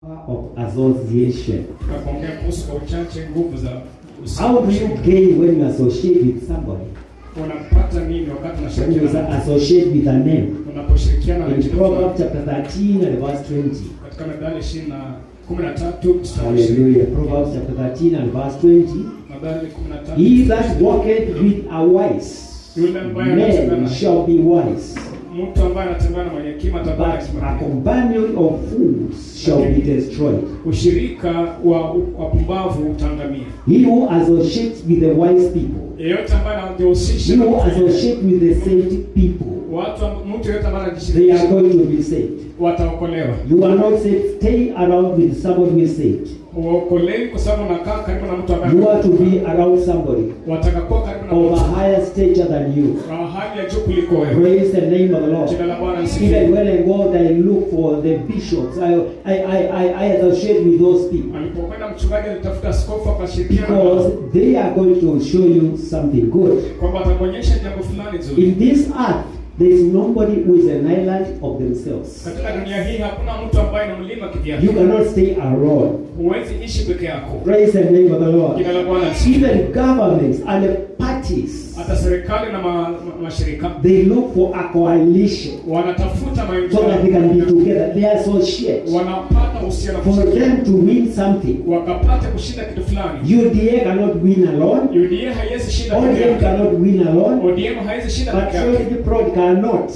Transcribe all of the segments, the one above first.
Of association. Tukaongea kuhusu kwa uchache nguvu za How do you gain when you associate with somebody? Unapata nini wakati When you unashirikiana? associate with a name. Unaposhirikiana na In jina fulani. Proverbs chapter 13 and verse 20. Katika Methali 13 mstari 20. Hallelujah. Proverbs chapter 13 and verse 20. Methali 13. He that walketh with a wise Yule ambaye anatembea man na shall be wise, mtu ambaye anatembea na mwenye hekima atakuwa na but hekima. a companion of fools shall be destroyed. Ushirika wa wapumbavu utaangamia. He who associates with the wise people, Yeyote ambaye anajihusisha he na who watu wengine, associates with the saved people, watu mtu yeyote ambaye they are anajishirikisha going to be saved. wataokolewa. You are not saved. Stay around with somebody who is saved. Uokolewi kwa sababu unakaa karibu na mtu ambaye You are to be around somebody watakakuwa karibu na of mtu a higher stature than you. wa hali ya juu kuliko wewe. Praise the name of the Lord. Jina la Bwana lisifiwe. Even when I go there, I look for the bishops. I associate with those people Alipokwenda mchungaji alitafuta askofu akashirikiana because nao, they are going to show you something good. kwamba atakuonyesha jambo fulani zuri. In this earth, there is nobody who is an island of themselves. Katika dunia hii hakuna mtu ambaye ni mlima kivyake. You cannot stay alone. Huwezi ishi peke yako. Praise the name of the Lord. Jina la Bwana lisifiwe. Even governments and the parties, Hata serikali na mashirika they look for a coalition wanatafuta so that they can be maendeleo, together. They associate wanapata uhusiano, for them to win something. wakapata kushinda kitu fulani. UDA cannot win alone. UDA haiwezi shinda peke ODM yake. cannot win alone. ODM haiwezi shinda peke yake. Patriotic Front cannot.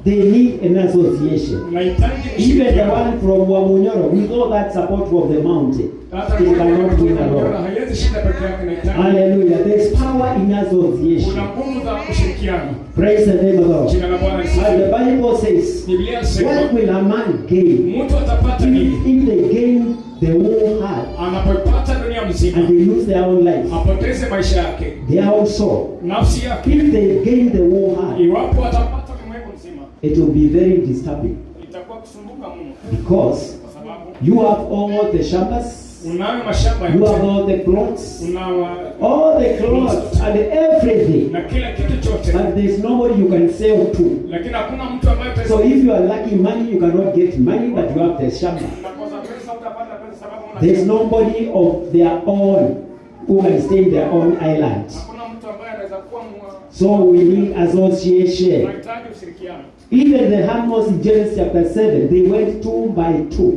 They need an association. Unahitaji Even the ushirikiano. one from Wamunyoro, with all that support from the mountain, Hata they cannot win alone. haiwezi shinda peke yake, inahitaji Hallelujah. There's power in association. kuna nguvu za ushirikiano. Praise the name of the Lord. Jina la Bwana As lisifiwe. the Bible says, Biblia what inasema will a man gain mtu atapata nini if they gain the whole heart anapopata dunia mzima and they lose their own life, apoteze maisha yake, their own soul? nafsi yake? If they gain the whole heart, Iwapo atapata ulimwengu mzima, it will be very disturbing itakuwa kusumbuka mno, because kwa sababu you have all the shambas, unayo mashamba you have yote, all the plots, unao all the clothes and everything, na kila kitu chote, but there's nobody you can sell to. lakini hakuna mtu ambaye So utaweza. if you are lacking money, you cannot get money, but you have the shamba. Unakosa pesa, utapata pesa sababu una There's nobody of their own who can stay in their own island. hakuna mtu ambaye anaweza kuwa So we need association. unahitaji ushirikiano. Even the animals in Genesis chapter 7, they went two by two.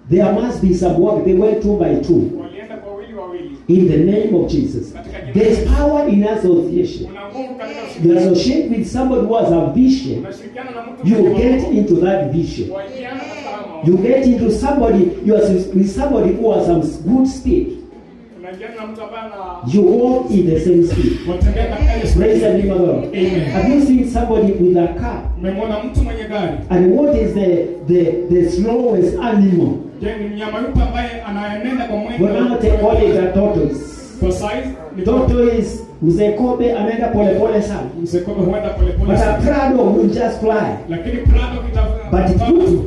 There must be some work. They went two by two. Walienda kwa wawili wawili. In the name of Jesus. There's power in association. Kuna nguvu katika You ushirikiano. associate with somebody who has a vision, Unashirikiana na mtu you mwenye get maono. into that vision. Waingiana katika hayo maono. You get into somebody, you are with somebody who has some good speed. Unaingiana na mtu ambaye ana You walk in the same speed. watembea katika hiyo Praise the speed. name of the Lord. Amen. Have you seen somebody with a car? Umemwona mtu mwenye gari. And what is the slowest animal? Je, ni mnyama yupi ambaye anaenenda kwa mwendo? Well, now they call it a tortoise. Kwa size ni Tortoise, mzee kobe anaenda polepole sana. Mzee kobe huenda polepole But a sana. prado will just fly. Lakini prado But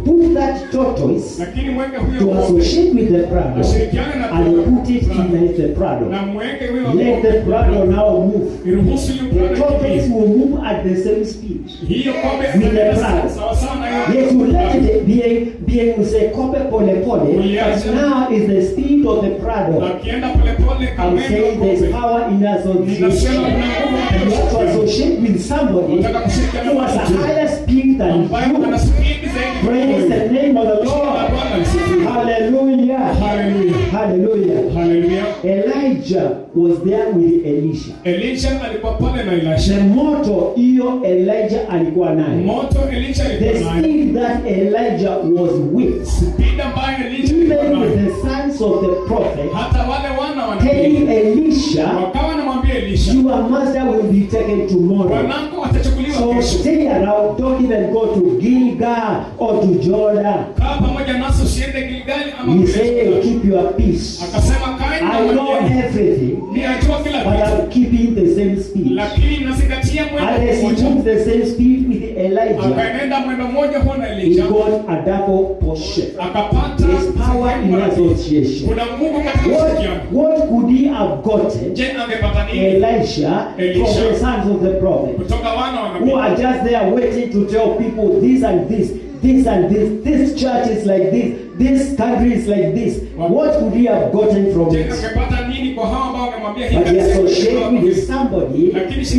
put that tortoise lakini mweke huyo to kobe associate with the prado ashirikiane na and put it in the prado. na mweke huyo Let the prado now move. Iruhusu hiyo The prado tortoise ikimbie. will move at the same speed. Hiyo kobe With the itaenda prado. sawa sawa na hiyo. Yes, you let it be mzee kobe pole pole. But now is the speed of the prado. Akienda polepole I'm kama mwendo wa saying there's kobe. power in association. Ninasema kuna nguvu katika You have to ushirikiano. associate with somebody Unataka kushirikiana who na has a mtu higher speed than ambaye you. ana spidi zaidi kuliko Praise wewe. the name of the Jina la Lord. Bwana lisifiwe. Hallelujah. Hallelujah. Hallelujah. Hallelujah. Elijah was there with Elisha. Elisha alikuwa pale na Elisha. The moto hiyo Elijah alikuwa nayo. Moto Elisha The alikuwa nayo. speed that Elijah was with, Spidi ambayo Elisha alikuwa even with nayo. the sons of the prophet, Hata wale wana wa telling nabii Elisha, wakawa wanamwambia Elisha, your master will be taken tomorrow. bwanako atachukuliwa So kesho. stay around, don't even go to Gilgal or to Jordan. Kaa pamoja nasi usiende Gilgali ama He kule said, Jordan. keep your peace. Akasema kaeni na I know amani yenu. everything, Ninajua kila but kitu, I'm keeping the same speed. lakini nazingatia And mwendo as he mmoja. took the same speed with Elijah, Akaenenda mwendo mmoja huo na he Elisha, got a double portion. akapata There's power sehemu in mara mbili. association. Kuna nguvu katika ushirikiano. What could he have gotten, Je, angepata nini Elisha, Elisha. from the sons of the prophet, kutoka wana wa who nabii are just there waiting to tell people this and this? this and this, this church is like this, this country is like this, what would he have gotten from Je, it? angepata nini kwa hao ambao wangemwambia hii But he kanisa associated with somebody who is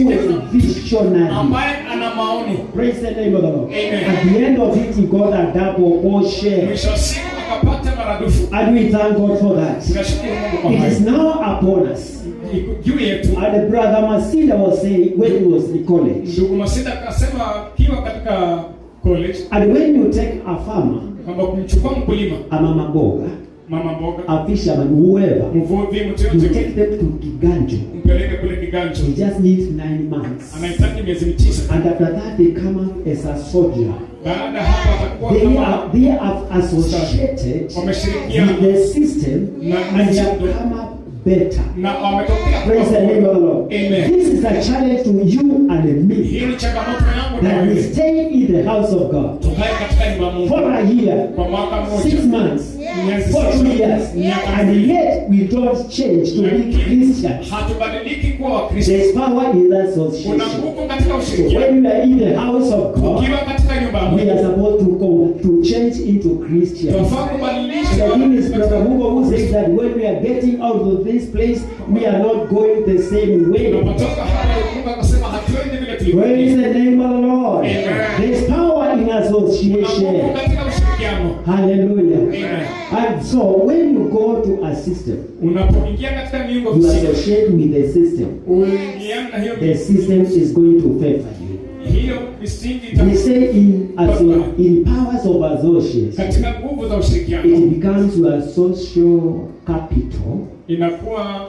visionary. ambaye ana maoni. Praise the name of the Lord. Amen. At the end of it, he got a double portion. Mwisho wa siku akapata maradufu. And we thank God for that. Tunashukuru Mungu kwa It is hayo. now upon us. Iko juu yetu. And Brother Masinda was saying when he was in college, Ndugu Masinda akasema akiwa katika college and when you take a farmer, kwamba kumchukua mkulima, a mama mboga, mama mboga, a fisherman, whoever, mvuvi, mtu you yote take them to Kiganjo. mpeleke kule Kiganjo, He just needs 9 months. anahitaji miezi 9. And after that, they come up as a soldier. Baada ya hapo atakuwa They kama are they have associated wameshirikiana with the system and they have come up better. Na wametokea Praise the name of the Lord. Amen. This is a challenge to you and me Hii ni changamoto yangu na that we wewe. stay in the house of God Tukae katika nyumba ya Mungu for a year, kwa mwaka six mmoja, months, miezi for two 6, years, miaka and 2. yet we don't change to be Christians. Hatubadiliki kuwa Wakristo. There's power in that Kuna association. nguvu katika So ushirikiano. when we are in the house of God, Ukiwa katika nyumba ya we Mungu, are supposed to go to change into Christians. tunafaa kubadilisha. The thing is, Brother Hugo who says that when we are getting out of this place, we are not going the same way. Tunapotoka hapa, Mungu akasema hatuendi vile Praise tulivyokuja. the name of the Lord. Amen. There's power in Kuna nguvu association. katika ushirikiano. Hallelujah. Amen. And so when you go to a system, Unapoingia katika miungo you husika, associate with the system. uingiane na hiyo The system is going to favor you. hiyo misingi We say in powers of association, katika nguvu za ushirikiano it becomes your social capital. Inakuwa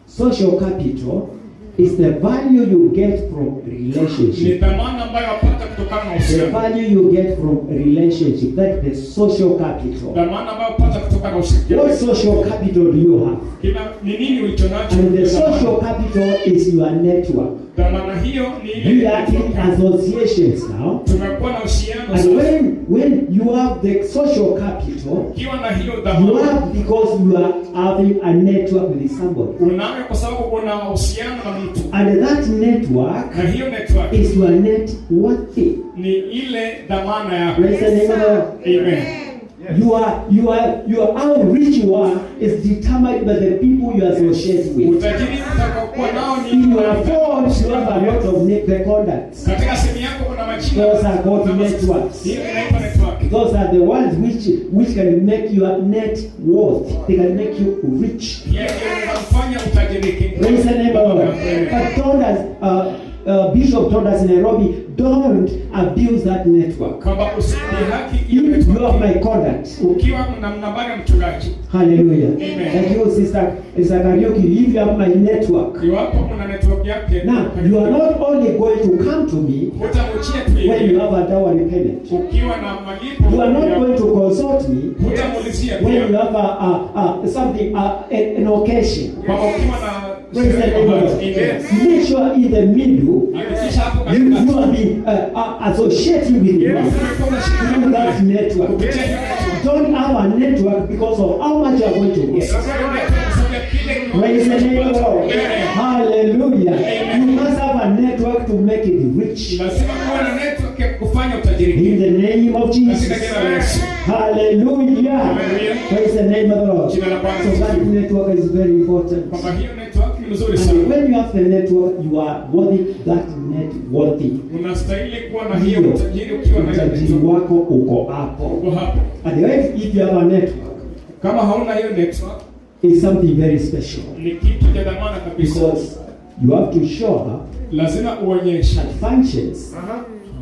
Social capital is the value you get from ni relationship. thamani ambayo wapata kutokana na The uhusiano, value you get from relationship, that's the social capital. thamani ambayo wapata kutokana na ushirikiano. What social capital do you have? Kila ni nini ulicho nacho? And the social capital is your network. Dhamana hiyo ni ile We are in associations now. Tumekuwa na uhusiano And sasa. when you have the social capital, Ukiwa na hiyo you dhamana have because you are having a network with somebody. Unayo kwa sababu una uhusiano na mtu, And that network na hiyo network is your net worth. Ni ile dhamana yako. Praise the name of the Lord. Amen. You are how rich you are is determined by the people you associate with. Utajiri utakaokuwa nao ni In your phone, you have a lot of the contacts. Katika simu yako kuna majina. Those are called networks. Hiyo inaitwa network. Those are the ones which can make your net worth. They can make you rich. Hiyo ndio inakufanya utajirike. Praise the name of the Lord. But don't, as Bishop told us in Nairobi, don't abuse that network. Kwamba usidhihaki hiyo If you have network. my contact, Ukiwa na nambari ya mchungaji, hallelujah. Amen. Like you, Sister Kariuki, if you have my network, iwapo una network yake, now you are not only going to come to me hutamujia tu when you yeye. have a dowry payment. Ukiwa na malipo, You are not going to consult me hutamuulizia when you pia have a something, an occasion. kwamba ukiwa na Praise the name of the Lord. Amen. Make sure in the middle Hakikisha hapo you katikati are being associating with Yesu me umekuwa through that network. kupitia hiyo network. Don't have a network because of how much you are going to get. Usiwe na network kwa sababu ya kile Praise the name of the Lord. Amen. Hallelujah. Amen. You must have a network to make it rich. Lazima kuwa na network ya kufanya utajirike. In the name of Katika Jesus. jina la Yesu. Hallelujah. Hallelujah. Praise the name of the Lord. Jina la Bwana So that lisifiwe. network is very important. Kwamba hiyo network ni nzuri And sana. when you have the network, you are worthy, that net worthy. Unastahili kuwa na hiyo utajiri ukiwa na hiyo Utajiri network. wako uko hapo. Uko hapo. And if you have a network, Kama hauna hiyo network, it's something very special. Ni kitu cha dhamana kabisa. Because you have to show up Lazima uonyeshe at functions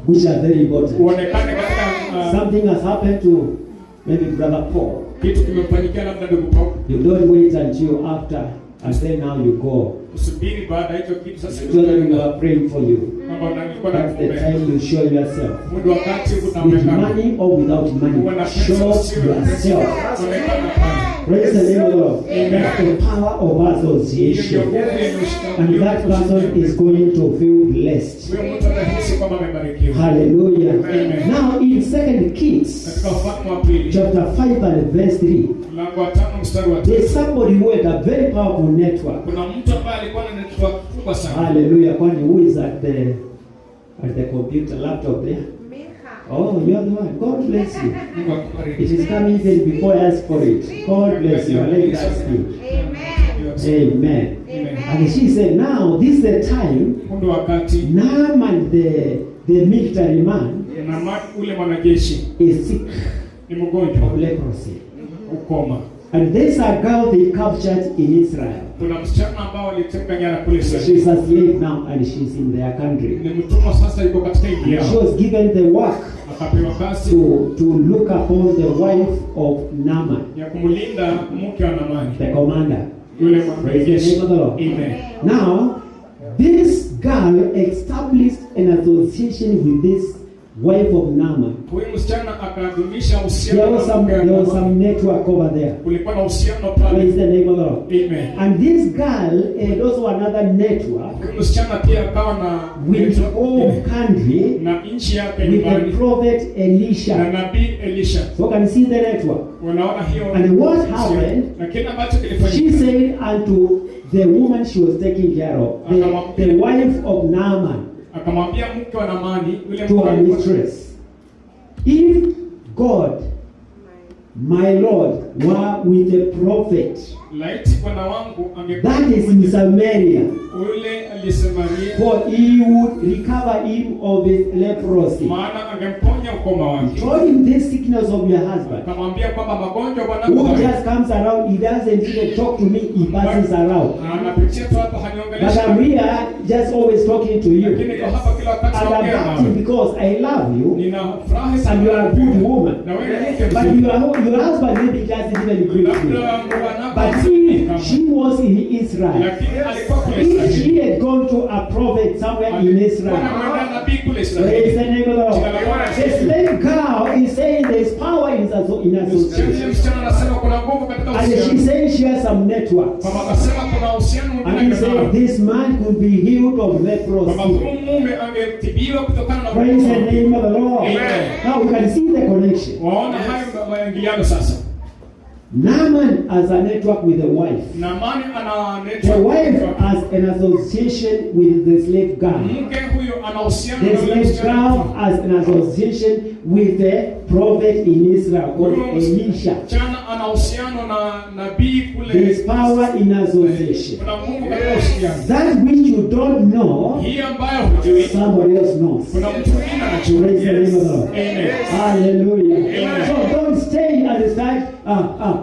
which are very important. Uonekane katika Something has happened to maybe Brother Paul. Kitu kimemfanyikia labda ndugu Paul. You don't wait until after and then now you go. Usubiri baada ya hicho kitu sasa. Tell them we are praying for you. Kwamba nilikuwa That's the nakuombea. time you show yourself. Muda wakati With unaonekana. money or without Uwe money, na pesa show usiwe na pesa. yourself. Onekana pale. Praise the name of the Lord. Amen. That's the power of Hiyo ndio association. nguvu yenye ushirika. And that person is going to feel blessed. Huyo mtu atahisi kwamba amebarikiwa. Hallelujah. Amen. Now in Second Kings Katika Wafalme wa Pili chapter 5 and verse 3, mlango wa 5 mstari wa 3. there's somebody who had a very powerful network. Kuna mtu ambaye alikuwa na network kubwa sana. Hallelujah. Kwani who is at the computer laptop there? Mika. Oh, you're the one. God bless you. Mungu akubariki. It is coming even before I ask for it. God bless you. I like that spirit. Amen. Amen. Amen. And she said, now this is the time Huu ndio wakati Naaman, the military man, Naamani ule mwanajeshi is sick ni mgonjwa of leprosy. ukoma. And there's a girl they captured in Israel. Kuna msichana ambao waliteka nyara kule Israeli. She's a slave now and she's in their country. Ni mtumwa sasa, yuko katika nchi And she yao, was given the work akapewa kazi to look upon the wife of Naaman, ya kumlinda mke wa Naamani, the commander. yule Praise the mwanajeshi. name of the Lord. Amen. Now, this girl established an association with this wife of Naaman. Huyu msichana akadumisha There uhusiano was na some mke wa there was Naamani. some network over there. Kulikuwa na uhusiano Praise pale. the name of the Lord. Amen. And this girl had also another network Huyu msichana pia akawa na with home country na nchi yake with the nyumbani prophet na Elisha. nabii Elisha. So you can see the network. Unaona hiyo. And what happened? Na kile ambacho She kilifanyika, said unto the woman she was taking care of, the wife of Naaman, akamwambia mke wa Naamani yule to mke her alikuwa- mistress, if God, my Lord, were with the prophet laiti bwana wangu angekuwa that is in Samaria, yule aliyesemaria, for he would recover him of his leprosy. maana angemponya ukoma wake. Told him this sickness of your husband, Akamwambia kwamba magonjwa bwana who wangu just comes around, he doesn't even talk to me, he passes around. anapitia tu hapa But haniongeleshi, I'm here just always talking to you. lakini kwa hapa kila wakati And I'm naongea acting nawe. because I love you Ninafurahi sana and you are a good woman. na wewe ni mke But mzuri. your husband maybe doesn't even greet you. Labda bwanako But if she was in Israel, lakini alikuwa kule if Israeli. she had gone to a prophet somewhere in Alikuwa Israel, anakwenda nabii kule praise Israeli. the name of the Lord. The slave girl is saying there's power in Yule association. msichana anasema kuna nguvu katika And she uhusiano. says she has some networks. Kwamba akasema kuna uhusiano And mwingine he said alionao. this man could be healed of Kwamba leprosy. huyu mume angetibiwa kutokana na Praise the ukoma. name of the Lord. Amen. Now we can see the connection. Waona hayo maingiliano sasa. Naaman has a network with the wife. Naamani ana The network. wife has an association with the slave girl. Mke huyo ana uhusiano The na yule slave msichana. girl has an association with the prophet in Israel called Huyo Elisha. msichana ana uhusiano na nabii kule. There is power in association. Kuna Mungu katika uhusiano. That which you don't know, Hii ambayo hujui, somebody else knows. kuna mtu mwingine anajua. Praise the name of the Lord. Amen. Hallelujah. Amen. So don't stay and start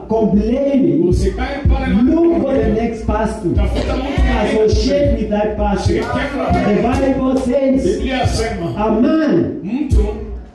complaining. Usikae pale na Look for the next person. Tafuta mtu mwingine. Associate with that person. Shirikiana na The Bible says Biblia yasema a man mtu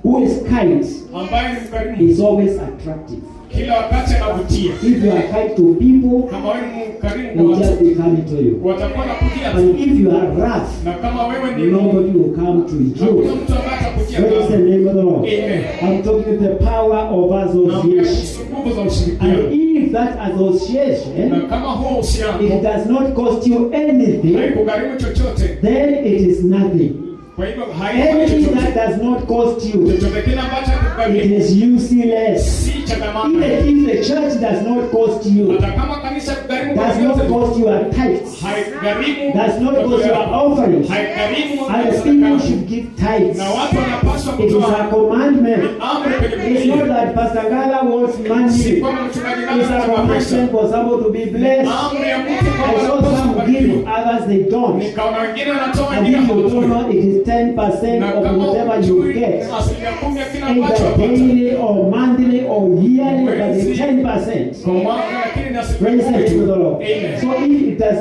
who is kind ambaye ni mkarimu is always attractive. kila wakati anavutia. If you are kind to people, Kama wewe ni mkarimu they kwa just watu, be coming to you. watakuwa nakuja tu. And if you are rough, Na kama wewe ni nobody will come to hakuna you. mtu ambaye atakujia Praise the kama. name of the Lord. Amen. I'm talking the power of Naongea association. kuhusu nguvu za ushirikiano. And if that Na association kama huo uhusiano it does not cost you anything, haikugharimu chochote, then it is nothing. kwa hivyo haifai Anything that chochote. does not cost you, Chochote kile ambacho it hakugharimu is useless. si cha thamani. Even if the church does not cost you, Hata kama kanisa kugharimu does not chochote, cost you a tithe, haikugharimu does not cost your offerings, haikugharimu and the people should give tithes. na watu wanapaswa It is kutoa a commandment. amri kwenye It's not Biblia. that Pastor Gala wants Si money. kwamba mchungaji It's Gala a anataka pesa. commandment for someone to be blessed. Amri ya mtu I kwamba saw anapaswa some give, kubarikiwa. others they don't. Nikaona wengine wanatoa, And wengine if you don't hawatoi. know, it is 10% Na of kama whatever you hujui, get. 10% ya kile ambacho Either wapata. daily or monthly or yearly, but it's 10%. Kwa mwaka, lakini ni asilimia Praise kumi the tu. name of the Lord. Amen. So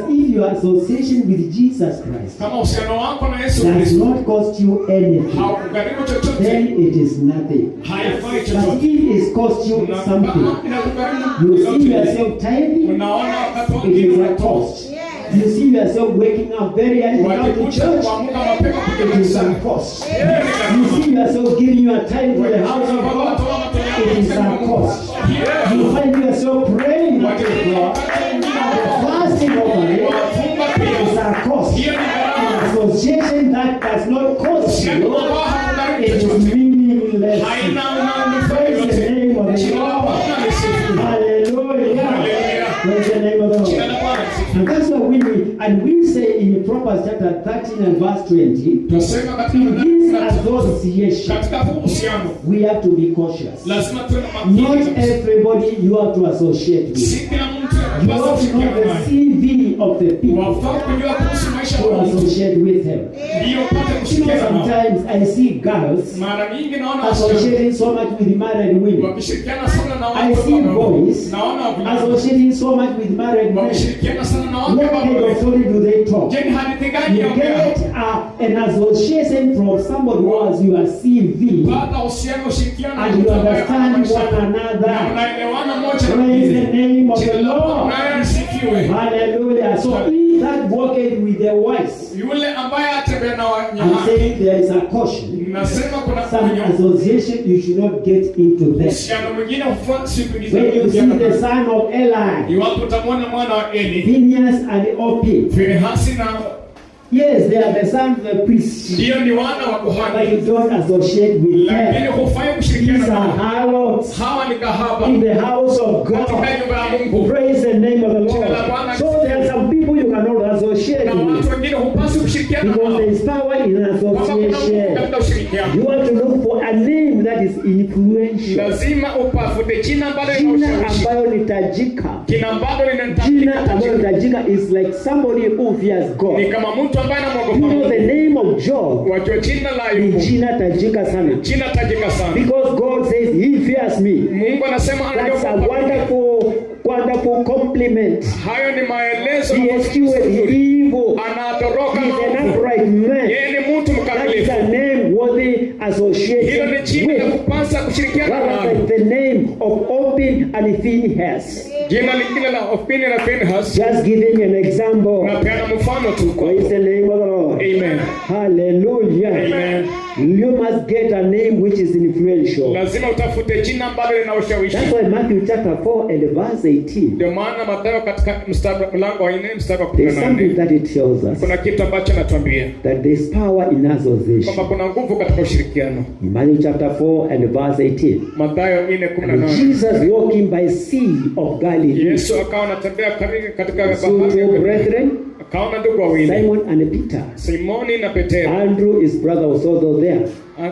if your association with Jesus Christ Kama uhusiano wako na Yesu does Kristo not cost you anything, haukugharimu chochote, then it is nothing. haifai But chochote. if it costs you Na kama something, inakugharimu you see chochote, yourself tithing, unaona wakati it wengine is a unatoa. cost. You see yourself waking up very early to come to Wajikuta church, kuamka mapema kuja it is a kanisani. cost. You see yourself giving your time to the house of God, it is a cost. You find yourself praying unto God, and fasting over it, it is a cost. Association that does not cost you, it is meaningless. Haina manufaa Praise the yoyote. name of the Jina la Lord. Bwana lisifiwe. Hallelujah. Praise the name of the Jina Lord. la Bwana lisifiwe. And that's what we and we say in Proverbs chapter 13 and verse 20, Tunasema katika in this 13. Association, Katika huu uhusiano we have to be cautious. lazima tuwe na makini Not kabisa. everybody you have to associate with. Si kila mtu You yanapaswa have to know kushirikiana the naye. CV of the people Wafaa kujua kuhusu maisha who ya mtu associate with them. ndio upate You know, kushirikiana nao. sometimes I see girls Mara nyingi naona wasichana associating so much with married women. wakishirikiana sana na I watu see ambao boys naona wavulana associating so much with married men. wakishirikiana sana na wake What ambao kind of story do they talk? Je, ni hadithi gani You ya ongea? get an association from somebody who has your CV Pata uhusiano, ushirikiano na and you mtu ambaye ana understand maisha one na another. unaelewana moja na Praise the mwingine. name of Jina the la Lord. Bwana lisifiwe. Hallelujah. So he that walketh with the wise, Yule ambaye atembea na wenye I'm haki, saying there is a caution. nasema kuna Some onyo. association you should not get into them. Uhusiano mwingine hufaa si kuingiza When you see uhusiano. the son of Eli, Iwapo utamwona mwana wa Eli, Phineas and Ophi, Finehasi na yes, they are the sons of the priests, ndiyo ni wana wa but kuhani, you don't associate with lakini them. hufai kushirikiana These are nao. harlots Hawa ni kahaba in the house of katika God. nyumba ya Mungu, Praise the name of the Lord. So there are some people you cannot associate na with watu wengine hupaswi kushirikiana because nao there is power in kwamba kuna nguvu association. katika ushirikiano. You have to look for a name that is influential. Lazima upafute jina ambalo lina Jina ushawishi, ambayo ni tajika. jina ambalo Jina linatamka ambayo ni tajika. tajika is like somebody who fears Ni God. kama mtu ambaye You anamwogopa know the Mungu. name of Job Wajua jina la ni Ayubu, jina tajika sana. jina tajika sana. Because God says he fears me. Mungu anasema That's a ananiogopa. wonderful, wonderful compliment. Hayo ni maelezo He na escheweth mazuri. evil. Anatoroka He is an maovu. upright man. Yeye ni mtu That is mkamilifu. a name worthy Hilo ni associated jina la with. kupasa kushirikiana Rather nalo. than the name of Ophni and Phinehas. Jina lingine la Ofini na Finehas, Just giving an example. napeana mfano tu Praise kwako. the name of the Lord. Amen. Hallelujah. Amen. You must get a name which is influential. Lazima utafute jina ambalo lina ushawishi. That's why Matthew chapter 4 and verse 18. Ndio maana Mathayo katika mstari mlango wa 4 mstari wa There's something 18 that it tells us kuna kitu ambacho anatuambia that there's power in kwamba association. kuna nguvu katika ushirikiano. In Matthew chapter 4 and verse 18. Mathayo And 4:18. Jesus walking by sea of Galilee. Yesu akawa anatembea katika So two bahari, brethren, akaona ndugu wawili, Simon and Peter. Simoni na Petero. Andrew, his brother, was also there.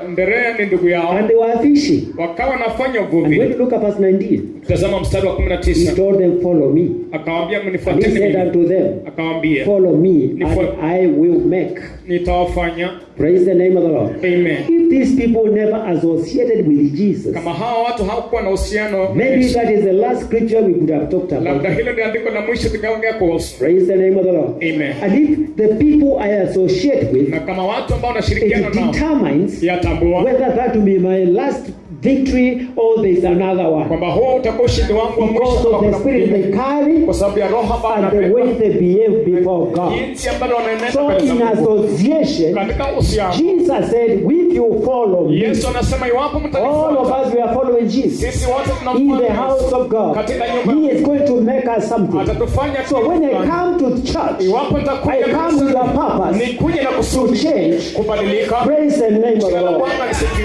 Andrea ni ndugu yao, And they were fishing. wakawa wanafanya And when uvuvi. you look at verse 19, Tazama mstari wa he 19, told them, "Follow me." akawaambia And he mnifuateni said mimi, unto them, akawaambia "Follow me, and I will make." nitawafanya. Praise the name of the Lord. Amen. If these people never associated with Jesus, Kama hawa watu hawakuwa na uhusiano na maybe Yesu, that is the last scripture we could have talked about. labda hilo ndio andiko la mwisho tukaongea kuhusu. Praise the name of the Lord. Amen. And if the people I associate with, Na kama watu ambao it wanashirikiana nao determines yatambua whether that will be my last victory or there's another one. kwamba huo utakuwa ushindi wangu wa mwisho, Because kama of the kuna spirit mwingine. they carry Kwa sababu ya roho ambayo and the way anabeba, they behave before God. jinsi ambavyo wanaenenda So mbele za in Mungu. association, Katika uhusiano, Jesus said, "If you follow me," Yesu anasema iwapo all of mtanifuata, us we are following Jesus. sisi wote In tunamfuata the house Yesu of God, katika nyumba He is going to make us something. atatufanya So kitu when I fulani. come to church, Iwapo nitakuja I come with a purpose nikuje na to kusudi change. kubadilika, Praise the name of the Lord.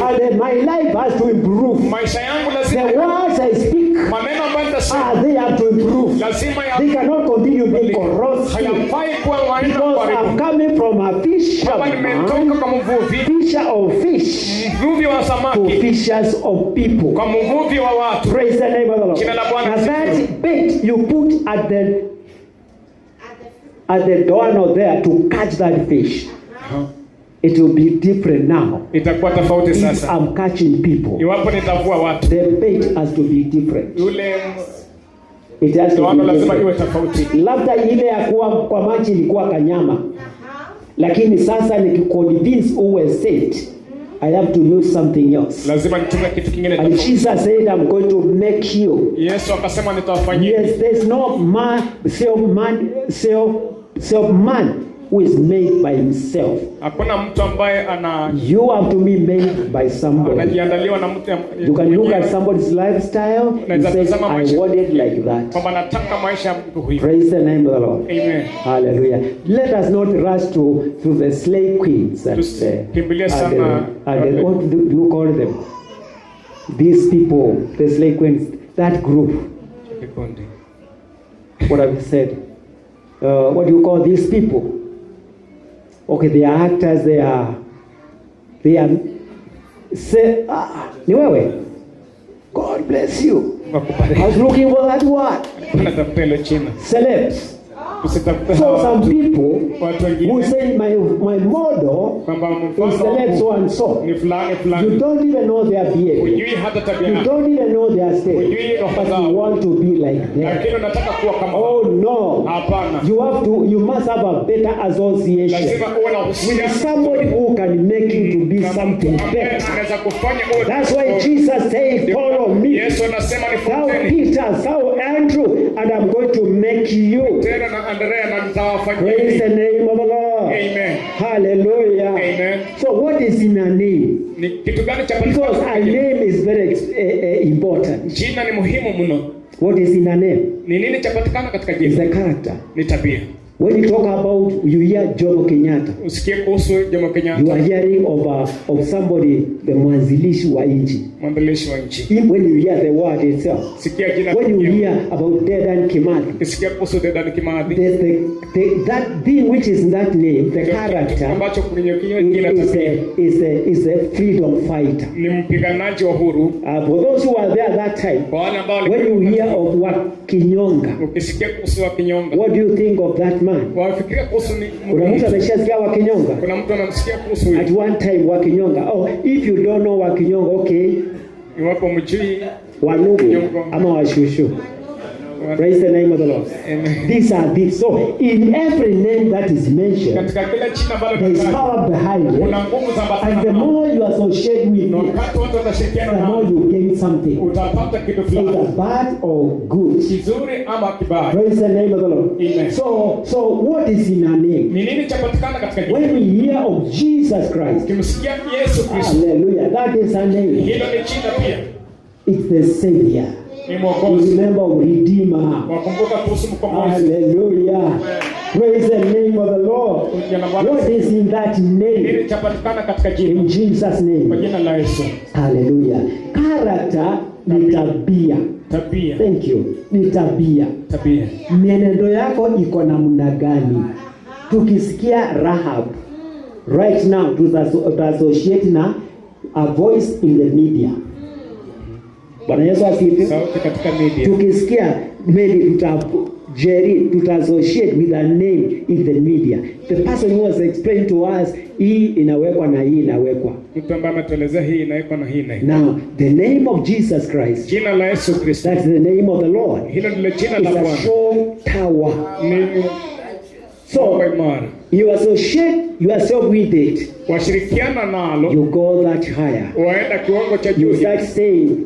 And then my life has to improve. maisha yangu lazima The words I speak, maneno ambayo nitasema they have to improve. lazima ya They cannot continue being corrosive hayafai kuwa maneno because kuharibu. I'm coming from a Hapa fisherman, nimetoka kwa mvuvi, fisher of fish, mvuvi wa to samaki, fishers of people. kwa mvuvi wa watu. Praise the name of the Lord. Jina la Bwana Now lisifiwe. that bait you put at the doorknob there to catch that fish, it will be different now. Itakuwa tofauti If sasa I'm catching people, iwapo nitavua watu, the bait has to be different. yule It has to ndoano be lazima iwe different. tofauti. Labda ile ya kuwa kwa maji ilikuwa kanyama, lakini sasa nikiconvince uwe saved, I have to use something else. Lazima nitumie kitu kingine And tofauti. Jesus said, "I'm going to make you." Yesu akasema nitawafanyia. Yes, there's no man, self man, self, self man who is made by himself. Hakuna mtu ambaye ana You have to be made by somebody. anajiandaliwa na mtu You can look at somebody's lifestyle and say, "I want it like that." kwamba nataka maisha ya mtu huyu. Praise the name of the Lord. Amen. Hallelujah. Let us not rush to the slave queens and, Tusikimbilie and, sana- and the, what do you call them? These people, the slave queens, that group. Kikundi. What have you said? What do you call these people? Okay, they are actors, they are They are say, ah, ni wewe. God bless you. Mungu I akubariki. was looking for that word. Natafuta ile jina. Celebs. Usitafute So hawa some watu. people Watu who wengine say my model kwamba is mfano celeb so wangu and so. ni fulani You fulani. don't even know their behavior. Hujui hata tabia You yao. don't even know their state. Hujui roho But you zao. want to be like them. Lakini unataka kuwa kama wao. Oh no. Hapana. You must have a better association Lazima uwe na with uhusiano somebody who can make you to be na mtu something ambaye better. anaweza kufanya uwe That's why Jesus said, "Follow me." Yesu anasema Thou nifuateni. Peter, thou Andrew, and I'm going to make you. Petero na Andrea na Praise nitawafanyeni. the name of the Lord. Amen. Hallelujah. Amen. So what is in a name? Ni kitu gani cha Because a name is very important. Jina ni muhimu mno. What is in a name? Ni nini chapatikana katika Is jina? the character. Ni tabia. When you talk about, you hear Jomo Kenyatta, Usikie kuhusu Jomo you Kenyatta, are hearing of somebody, the mwanzilishi wa nchi. mwanzilishi wa nchi. When you hear the word itself, Sikia jina when you lenyewe. hear about Dedan Kimathi, Ukisikia kuhusu Dedan Kimathi, there's that thing which is in that name, the kitu character ambacho kwenye kinywa kina is tabia a freedom fighter. ni mpiganaji wa uhuru. For those who are there that time, Kwa wale ambao when you walikuwa hear of Wakinyonga, ukisikia kuhusu Wakinyonga, what do you think of that man? wafikiria kuhusu ni Kuna mtu ameshasikia Wakinyonga? kuna mtu anamsikia kuhusu huyu. At one time Wakinyonga. Oh, if you don't know Wakinyonga, okay, Iwapo mjui Wanugu ama Washushu. Praise the name of the Lord. Amen. These are these. So in every name that is mentioned, Katika kila jina ambalo there is tunatajwa, power behind it. kuna nguvu za And the ambatana. more you associate with Na it, wakati watu watashirikiana the na more you gain something, utapata kitu either fulani bad or good. kizuri ama kibaya. Praise the name of the Lord. Amen. So what is in a name? Ni nini chapatikana katika jina? When we hear of Jesus Christ, Ukimsikia Yesu Kristo, hallelujah, that is a name. hilo ni jina pia, It's the Savior. ni You Mwokozi. remember Redeemer. Wakumbuka kuhusu mkombozi. Hallelujah. Praise the name of the Lord. What is in that name? Nini chapatikana katika jina? In Jesus' Kwa name. jina la Yesu. Hallelujah. Character ni tabia. Tabia, Thank you. Ni tabia. tabia. Mienendo yako iko namna gani? Tukisikia Rahab right now tuta associate na a voice in the media. Bwana Yesu asifiwe. Sauti katika media. Tukisikia maybe Jerry tuta associate with a name in the media. The person who was explaining to us, hii inawekwa na hii inawekwa. Mtu ambaye ametuelezea hii inawekwa na hii na Now, the name of Jesus Christ, Jina la Yesu Kristo, that's the name of the Lord, hilo ndilo jina is la a Bwana. strong tower. Ni So, ngome imara. you associate yourself with it, Washirikiana nalo, you go that higher. waenda kiwango cha You juu. start saying,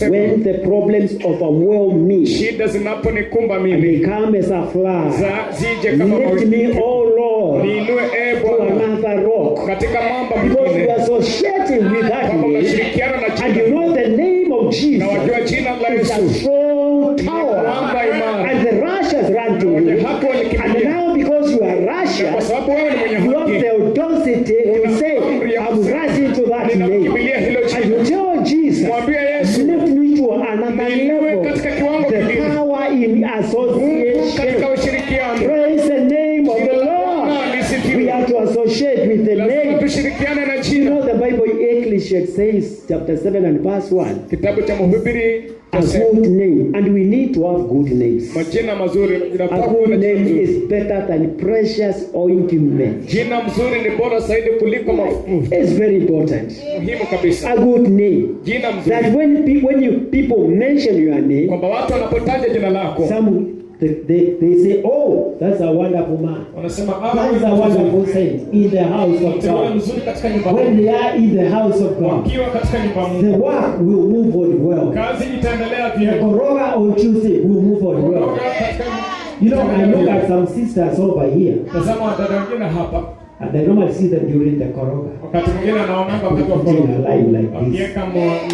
when the problems overwhelm me Shida zinaponikumba and they mimi, come as a flood, za zije kama lift mawimbi. me, oh Lord, Niinue e to Bwana another rock. katika mwamba Because you mwingine, are associating with that kwamba name, unashirikiana na and you jina know the name of na Jesus wajua jina la is a Yesu strong tower. mwamba imara. And the righteous run to Wenye it. haki And walikimbilia, now because you are na kwa righteous, sababu wewe ni mwenye you have haki, the audacity to say, I'm rushing to that name. ninakimbilia hilo And jina. you tell Jesus, Mwambie Yesu, lift me to another niinue level. katika kiwango The kingine, power in Mungu katika association. ushirikiano. Praise the name of the Lord. Bwana We lisifiwe. have to associate with the Lazima name. tushirikiane na You jina. know the Bible in Ecclesiastes says, chapter 7 and verse 1, Kitabu cha Mhubiri a chasema, good name. And we need to have good names. majina mazuri, A inafaa kuwa good na jina name nzuri. is better than precious ointment. Jina mzuri ni bora zaidi kuliko mafuta. It's very important. Muhimu kabisa. A good name. Jina mzuri That when you people mention your name, kwamba watu wanapotaja jina lako some they say, "Oh, that's a wonderful man. wanasema ah, That is a wonderful saint in the house of mteule God." mzuri katika nyumba ya When Mungu. they are in the house of God, Wakiwa katika nyumba ya the Mungu, work will move on well. kazi itaendelea The vyema. Koroga on Tuesday will move on well. Kutoka katika I look at some sisters over here, Tazama wadada wengine hapa, and I normally see them during the Koroga. wakati mwingine anaonanga wakati wa Putting koroga a line like this. wakiweka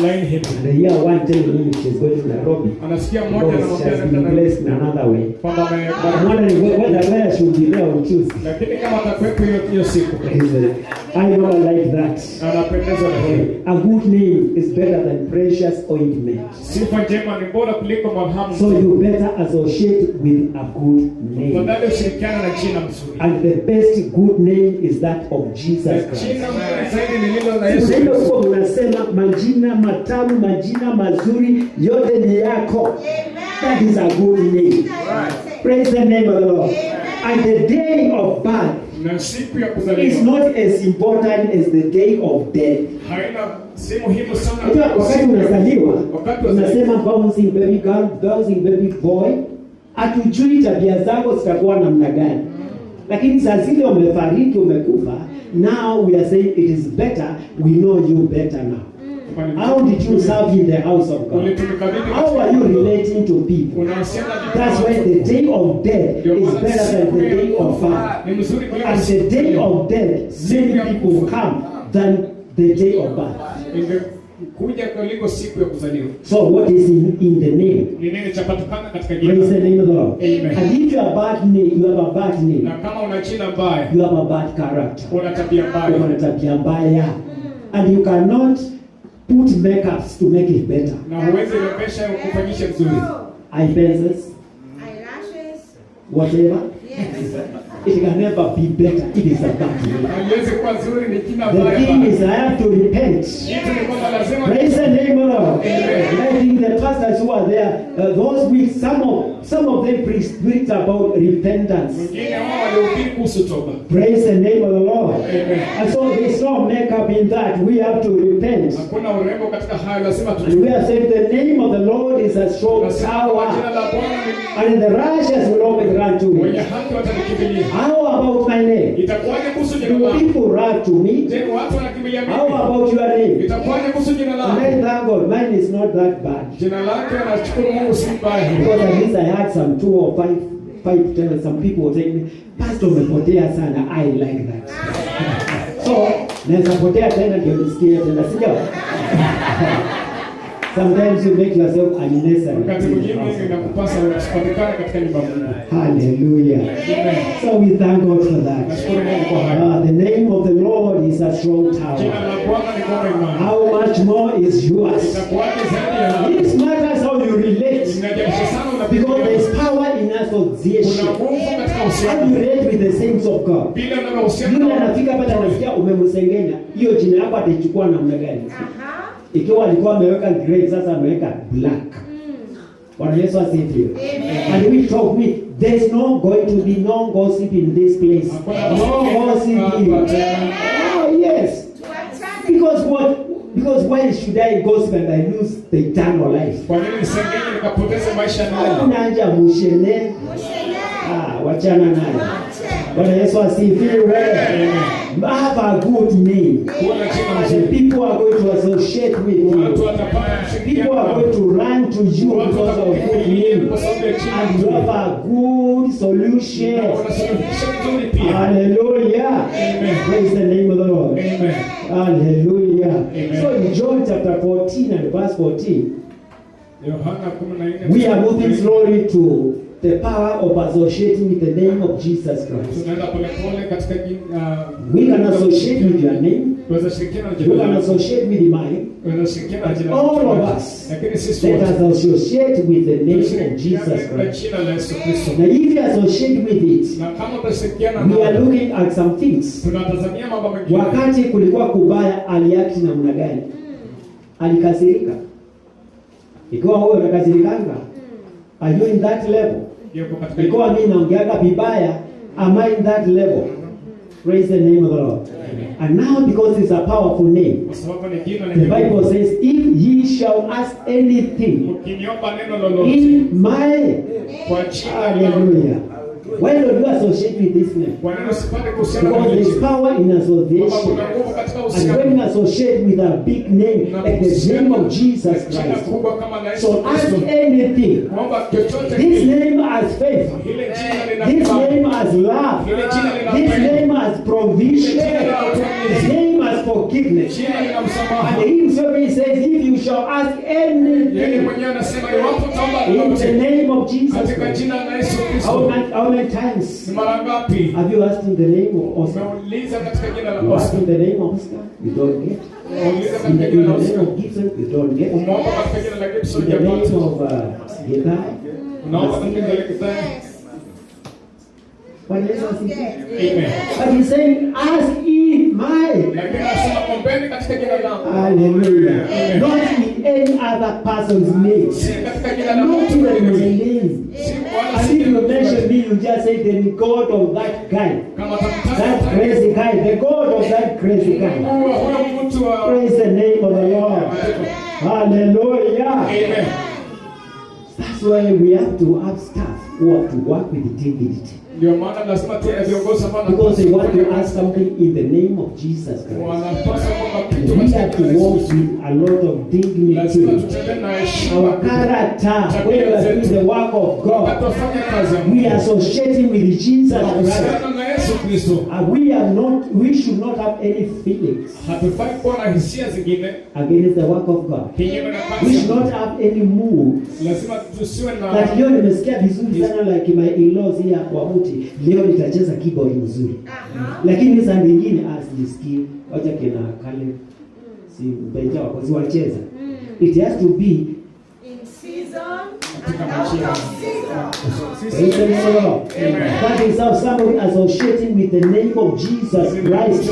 line hivi, And I hear one telling me she's going to Nairobi anasikia mmoja because she anamwambia has been anaenda blessed in another way. kwamba I'm amebarikiwa, wondering whether she will be there on Tuesday. lakini kama atakuwepo hiyo hiyo siku. Praise the I don't like that. Na napendezwa na hiyo. A good name is better than precious ointment. Sifa njema ni bora kuliko marhamu. So you better associate with a good name. Tafadhali ushirikiana na jina mzuri. And the best good name is that of Jesus Na Christ. jina mzuri zaidi ni lilo la Yesu Ndio Kristo. kwa unasema majina matamu, majina mazuri yote ni yako. That is a good name. Praise the name of the Lord. And the day of birth Na siku ya is kuzaliwa not as important as the day of death. haina, si muhimu sana. Unajua wakati unazaliwa Wakati unazaliwa. unasema bouncing baby girl, bouncing baby boy, hatujui tabia zako zitakuwa namna gani, lakini saa zile umefariki, umekufa, now we are saying it is better we know you better now. How did you serve in the house of God? Ulitumika vipi? How are you relating to people? Unahusiana vipi na That's why watu? the day of death Ndio is maana better than siku the ya day of kufa birth. ni mzuri kuliko At the siku day ya of death, many people come than the day of birth. Ingekuja kuliko siku ya kuzaliwa. So what is in the name? Ni nini chapatikana katika Praise jina? the name of the Lord. Amen. And if you have a bad name, you have a bad name, Na kama una jina mbaya, you have a bad character. una tabia Uko mbaya na tabia mbaya. And you cannot put makeups to make it better. na huwezi rembesha ukufanyishe mzuri. Eye pencils, Eyelashes. whatever. Yes. It can never be better. It is a bad name. Haiwezi kuwa nzuri, ni jina The mbaya. thing is, I have to repent. Kitu ni kwamba lazima Praise the name of the Lord. Amen. I think the pastors who are there, those weeks, some of them preached about repentance. wengine wao walihubiri kuhusu toba. Praise the name of the Lord. Amen. And so there's no makeup in that. We have to repent. Hakuna urembo katika hayo, lazima And tutubu. we have said the name of the Lord is a strong Tunasema kwa jina tower. la Bwana ni And the righteous will always run to wenye it. haki watalikimbilia. How about my name? Itakuwaje kuhusu jina Do langu? people run to me? Je, watu wanakimbilia How mimi? about your name? Itakuwaje kuhusu jina And I langu? thank God, mine is not that bad. Jina lake anashukuru Mungu si mbaya. Because at least I had some two or five, five, ten, some people were telling me, "Pastor, umepotea sana." I like that. So, naweza potea tena ndio nisikie tena, si ndio? Sometimes you make yourself unnecessary. Wakati mwingine inakupasa usipatikane katika nyumba ya Mungu. Hallelujah. Amen. So we thank God for that. Nashukuru Mungu kwa hayo. The name of the Lord is a strong Jina tower. la Bwana ni ngome imara. How much more is yours? Itakuwaje zaidi ya hapo? It matters how you relate Inajalisha sana because there unapofikiria. is power in association. Kuna nguvu katika How you uhusiano. relate with the saints of God. Vile unavyohusiana Yule na watu. anafika pale anasikia umemsengenya, hiyo jina yako ataichukua namna gani? Ikiwa alikuwa ameweka grey, sasa ameweka black. Bwana Yesu asifiwe. And we talk with there's no going to be no gossip in this place. No gossip here. Oh yes. Because what? Because why should I gossip and I lose the eternal life? Kwa nini nisengenye nikapoteza maisha nayo? Hakuna haja mushene. Ah, wachana nayo. Bwana Yesu asifiwe. Have a good name. Kuwa na jina And the mzuri. people are going to associate with Watu you. watapata People kushirikiana. are going to run to you Watu because of good watakukimbilia name. kwa sababu ya jina And you mzuri. have a good solution. Na kuna suluhisho nzuri pia. Hallelujah. Amen. Praise the name of the Lord. Amen. Hallelujah. Amen. So in John chapter 14 and verse 14, Yohana 14. we are moving slowly to the power of associating with the name of Jesus Christ. Tunaenda polepole katika jina. We can associate with your name. Tunaweza shirikiana na You jina can lako. associate with mine. Tunaweza shirikiana na jina All lako. of us. Lakini sisi Let wote us associate with the name of tunashirikiana Jesus na Christ. jina la Yesu Kristo. Now, if you associate with it, Na kama utashirikiana we are nalo, looking at some things. tunatazamia mambo mengine. Wakati kulikuwa kubaya, aliact namna gani? Alikasirika. Ikiwa wewe unakasirikanga, are you in that level? Yuko katika Ikiwa mimi naongeaga vibaya, am I in that level? Praise the name of the Lord. And now because it's a powerful name, kwa sababu ni jina the lenye Bible nguvu. says, if ye shall ask anything Mkiniomba neno lolote in my kwa jina langu, hallelujah. Why don't you associate with this name? kwa nini usipate kuhusiana na Because hili there's jina? power in Kwamba association. kuna nguvu katika And when uhusiano. you associate with a big name, like the name of Jesus Jina Christ. kubwa kama la Yesu So ask Kristo. anything. Kuomba chochote This kile. name has faith. Hili jina lina This kibali. name has love. Hili jina lina This upendo. name has provision. The name has forgiveness. Jina lina msamaha. And he himself, he says, if you shall ask Yeye anything mwenyewe anasema iwapo utaomba in the lolote name of Jesus katika Christ. jina la Yesu How Kristo. many times Ni mara ngapi have you asked in the name of Oscar? umeuliza katika jina la You ask Oscar? in the name of Oscar, you don't get. Umeuliza In katika the, jina in la the name Oscar? of Gibson, you don't get. Umeomba katika jina la Gibson In the name hujapata. of Githai. Unaomba katika jina la Githai. Yes. Bwana Yesu asifiwe. Amen. But he's saying, ask in my. Lakini anasema ombeni katika jina langu. Hallelujah. Amen. Not in any other person's name. Si katika jina la Not mtu even my mwingine. name. Si wala And si if you jina la mention mtu. me, you just say the God of that guy. Kama utamtaja That crazy guy. The God of that crazy guy. Mungu wa huyo mtu wa Praise the name of the Lord. Hallelujah. Amen. That's why we have to have staff who have to work with dignity. Ndio maana lazima tuwe na viongozi ambao Because they want to ask something in the name of Jesus Christ. wanapaswa kwamba kitu We katika have to jina la walk Yesu. with a lot of Lazima dignity. tutembee na heshima. Our character, when we are doing the work of Wakati God, wafanya kazi ya we Mungu, are associating with Jesus Christ. tunahusiana na Yesu Kristo. And we are not, we should not have any feelings Hatufai kuwa na hisia zingine against the work of God. kinyume na We kazi. should not have any mood Lazima tusiwe na that leo nimesikia vizuri sana like my in-laws here kwa mti, leo nitacheza keyboard mzuri. Lakini saa nyingine sijisikii, wacha kina Caleb si mbenja wako si wacheza. It has to be In season katika and out majira. of season. Praise the name of the Lord. Amen. That is how somebody associating with the name of Jesus Christ.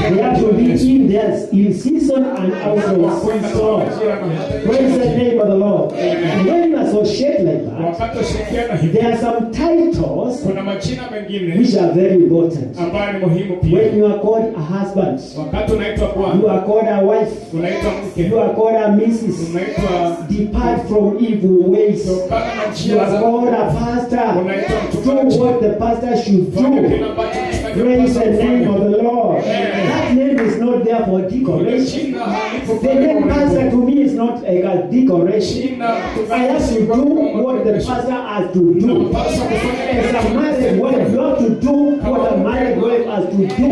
They have to be in their in season and out of season. Praise the name of the Lord. And when you associate like that, Wakati washirikiana hivi, there are some titles kuna majina mengine which are very important. ambayo ni muhimu pia. When you are called a husband, Wakati unaitwa you bwana, are called a wife, unaitwa mke, you are called a missus. unaitwa Depart from evil ways. tokana na You njia are za called a pastor. unaitwa Do mchungaji. what the pastor should Fanya kile do. ambacho mchungaji Praise the anapaswa name of kufanya. the Lord. That name is not there for Hilo decoration. jina halipo The name pastor to me is not a decoration. Jina I have to do what the pastor has to do. Unapaswa kufanya As a married wife, you have to do what a married wife has to do.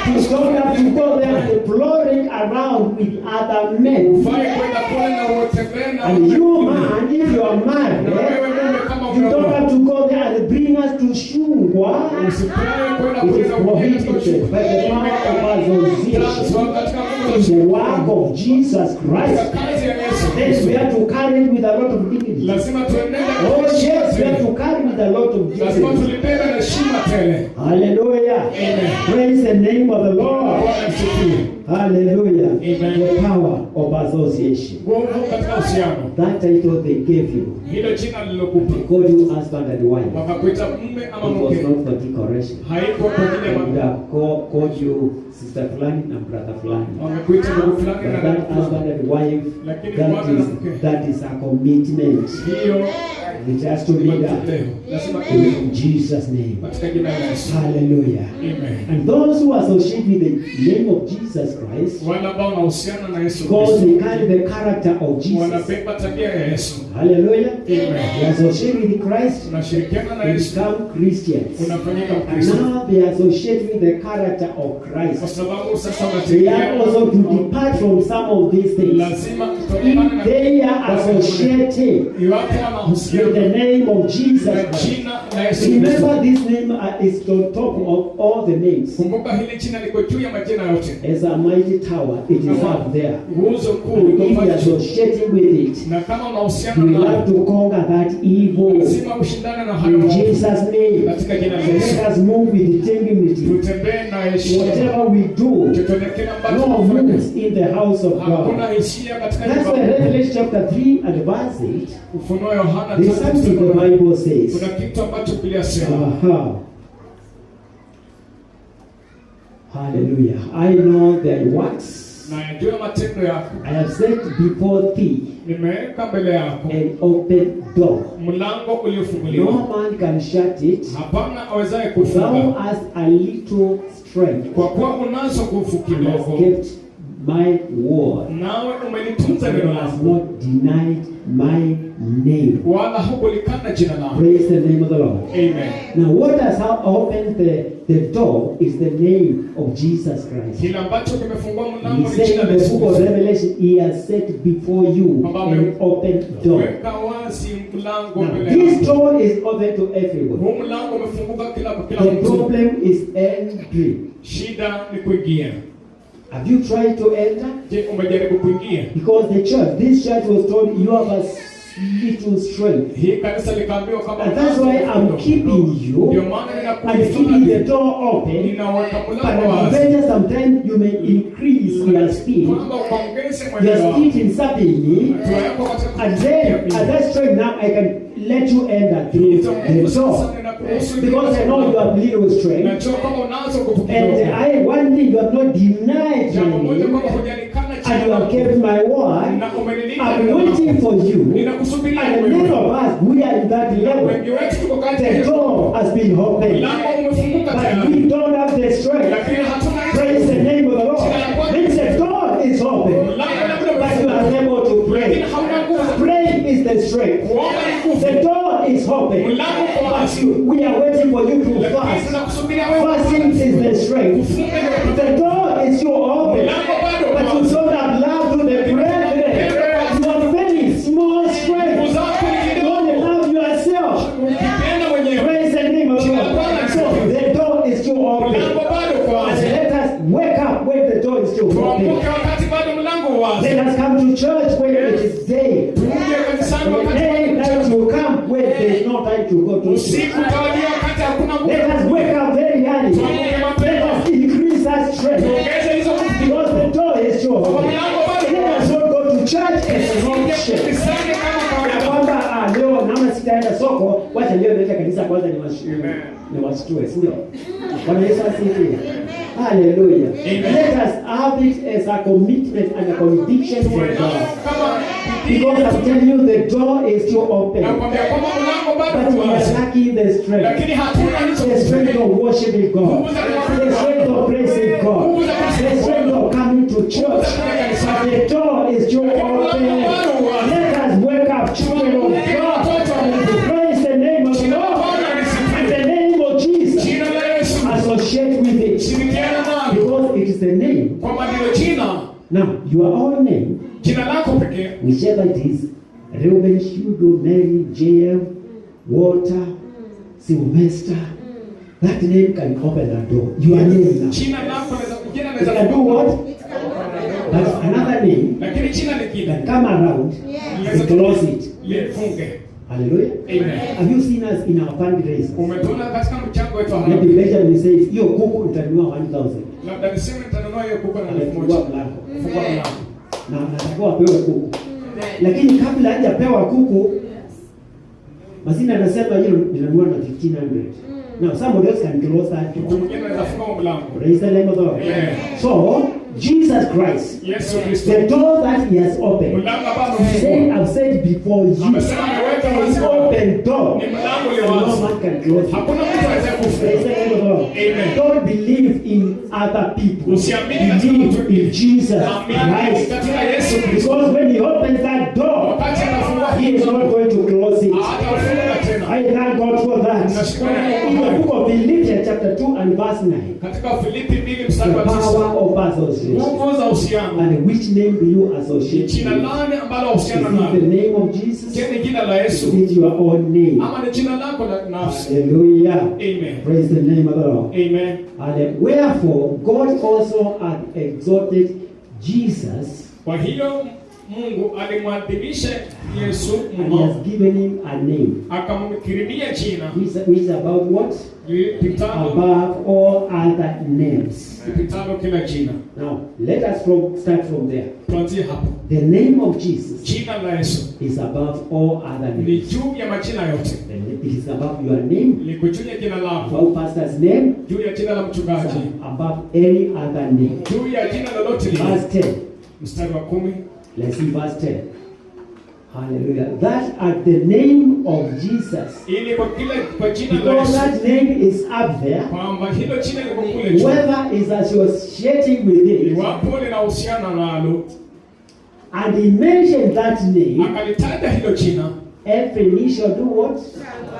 You don't have to go there and imploring around with other men. Ufai kwenda kule na utembee na And you man, if you are na married, wewe mume kama you don't umeoa, have to go there and bring us to Shungwa. usifai kwenda It kule is na kuingia katika prohibited by the power of association Transfer katika nguvu in za the work of Jesus Christ. katika kazi ya Yesu Then we Kristo. have to carry it with a lot of dignity. Lazima tuenende Oh kwa heshima yes, we have tele. to carry with a lot of Lazima dignity. tulibebe na heshima tele. Hallelujah. Amen. Praise the name of the Lord. Bwana asifiwe. Hallelujah. Amen. The power of association. Nguvu katika uhusiano. That title they gave you. Hilo jina lilokupa They called you husband and wife. wakakuita mume ama It was mke, not for decoration. haiko kwa ajili They ya would ma- have called you sister fulani na brother fulani. wamekuita ndugu fulani But na that dada fulani. husband and wife, Lakini that bwana na is, mke. that is a commitment. Hiyo It has to ni be done. matoleo. Lazima iwe In Jesus' name. katika jina la Yesu. Hallelujah. Amen. And those who associate with the name of Jesus Christ, Wale ambao wanahusiana na Yesu because Kristo they carry the character of Jesus. wanabeba tabia ya Yesu. Hallelujah. Amen. They associate with Christ, Unashirikiana na they Yesu, become Christians. unafanyika And Mkristo now they associate with the character of kwa Christ. sababu sasa They are also to unategemea. depart from some of these things. Lazima kutokana If na they are associated iwapo with the wanahusiana name of Jesus na Christ. jina la Yesu Kristo. Remember, this name is on top of all the names. Kumbuka hili jina liko juu ya majina yote. As a mighty tower, it is up there. Nguzo kuu And iko if you pale are juu. associating with it, Na kama you unahusiana will have nayo, to conquer that evil. lazima ushindane na hayo In maovu. Jesus' name. Katika jina la So Yesu. let us move with dignity. Tutembee na heshima. Whatever we do, Chochote kile ambacho no tunafanya, moods in the house of hakuna God. hisia katika That's nyumba why ya Mungu. Revelation chapter 3 and verse 8, Ufunuo Yohana there's tatu something mstari the wa nane. Bible says. Kuna kitu ambacho Biblia yasema. Aha. Hallelujah. I know thy works. Na yajua matendo yako. I have set before thee Nimeweka mbele yako an open door. mlango uliofunguliwa. No man can shut it. Hapana awezaye Thou kufunga. hast a little strength Kwa kuwa unazo nguvu and kidogo hast kept my word. Nawe umelitunza You neno have langu, not denied my name. wala hukulikana jina langu. Praise the name of the Lord. Amen. Now, what has opened the door is the name of Jesus Christ. Kile ambacho kimefungua He mlango ni said jina in la the Yesu book of Kristo. Revelation, He has set before you an open door. Weka wazi mlango Now, mbele this yako. door is open to everyone. Huu mlango umefunguka kila kwa kila The mtu. problem is entry. Shida ni kuingia. Have you tried to enter? Je, umejaribu kuingia? Because the church, this church was told you have a little strength. Hii kanisa likaambiwa kama And that's why I'm keeping you Ndio maana and keeping the ninakuhifadhi, door open. ninaweka But mlango wazi adventure sometimes you may increase your speed, kwamba ukaongeze your mwendo wako, speed in serving me, hatua yako katika and then at that strength now I can let you enter through the door. Because I know you have little strength. Najua kwamba unazo nguvu And kidogo. I one thing you have not denied Jambo my moja name, kwamba hujanikana and jina you have langu kept my word. na umenilinda I'm neno waiting lako. for you. Ninakusubiria And many wewe. of us, we are in that level. Wengi wetu tuko katika The hiyo. door has been opened, Mlango umefunguka but tayari, we don't have the strength. lakini hatuna hizo Praise the name of the Lord. Means the door is open, Mlango labda but you are umefunguka, unable to lakini pray. hauna nguvu. Praying is the strength. Kuomba ni nguvu. The door is open, Mlango uko but wazi, we are waiting for you to lakini fast. tunakusubiria wewe. Fasting is the strength. Kufunga ndio The door is still open, Mlango bado uko but you wazi. don't have love to the brethren. You have very small Nguvu strength. zako ni You kidogo. only love yourself. Ukipenda mwenyewe. Praise the name of the Lord. So the door is still open. Mlango bado uko And wazi. let us wake up when the door is still open. Tuamke wakati bado mlango uko wazi. Let us come to church when it is day. Tuje kanisani The wakati day bado night mchana. will come when there is no time to go to church. Usiku utawadia wakati hakuna Let nguvu. us wake up very early. Tuamke Let mapema. us increase our strength. Tuongeze hizo nguvu. Because the door is still Kwa open. mlango bado uko Let us wazi. not go to church as an Tuje option. kanisani kama Ya kawaida. kwamba leo naona sitaenda soko, wacha leo niende kanisa kwanza niwashtue, si ndio? Bwana Yesu asifiwe. Hallelujah. Amen. Let us have it as a commitment and a conviction Tuwe for nao God. kama bidii. Because I'm telling you, the door is still open. Nakwambia kwamba mlango bado But uko we are wazi. lacking the strength. Lakini hatuna hizo The strength nguvu. of worshiping God. The strength of praising God. The strength of coming to church. But the door is still open. Let us wake up, children of God. Praise the name of the Jina la Lord. Bwana And lisifiwe. the name of Jesus. Jina la Yesu. Associate with it. Shirikiana nalo. Because it is the name. Kwamba ndilo jina, Now, your own name, jina lako pekee, whichever it is, Reuben, Shudo, Mary, JM, Walter, Sylvester, that name can open a door. Your name now. jina lako laweza jina It laweza can do what? It can open But another name lakini jina lingine can come around Yes. and close it. lifunge. Hallelujah. Amen. Have you seen us in our fundraisers? Umetuona katika mchango wetu wa Maybe harambee. Benjamin says, hiyo kuku nitanunua 1000. Labda niseme nitanunua hiyo kuku na 1000. Anafungua mlango. Fungua mlango. Na anatakiwa apewe kuku. Lakini kabla hajapewa kuku, Masina anasema hiyo ninanunua na 1500. Now somebody else can close that Mtu door. mwingine anaweza funga huo mlango. Praise the name of the Lord. Amen. So Jesus Christ, Yesu Kristo. the door that he has opened, Mlango ambao say, amefungua. I've said before you, Amesema ameweka it's wazi. open door. Ni mlango ulio And no wazi. man can close it. Hakuna mtu anaweza Praise the kufunga. name of the Lord. Amen. Don't believe in other people. Usiamini katika mtu Believe in mwingine. Jesus Amini Christ. katika Yesu Kristo. Because when he opens that door, Wakati anafungua he is not going to close it. hatafunga tena. I thank God for that. Nashukuru Mungu In kwa the hayo. book of Philippians, chapter 2 and verse 9, Katika Filipi 2 mstari the wa 9. power of association. Nguvu za uhusiano. And which name do you associate Jina with? lani ambalo Is uhusiana it the nalo? name of Jesus? Je, ni jina la Is Yesu it your own name? ama ni jina lako la nafsi? Hallelujah. Amen. Praise the name of the Lord. Amen. And wherefore God also hath exalted Jesus Kwa hiyo Mungu alimwadhimisha Yesu and he mno has given him a name akamkirimia jina which is about what? lipitalo Above all other names. lipitalo kila jina. Now let us start from there. Tuanzie hapo. The name of Jesus Jina la Yesu is above all other ni names. juu ya majina yote, It is above your name, liko juu ya jina lako, above pastor's name, juu ya jina la mchungaji, above any other name. juu ya jina lolote lile. Verse 10. Mstari wa 10. Let's see verse 10. Hallelujah. That at the name of Jesus. Ili kwa kila kwa jina la Because Yesu, that name is up there. kwamba hilo jina liko kule juu. Whoever is associating with it, Iwapo linahusiana nalo, and he mentioned that name, akalitaja hilo jina, every knee shall do what?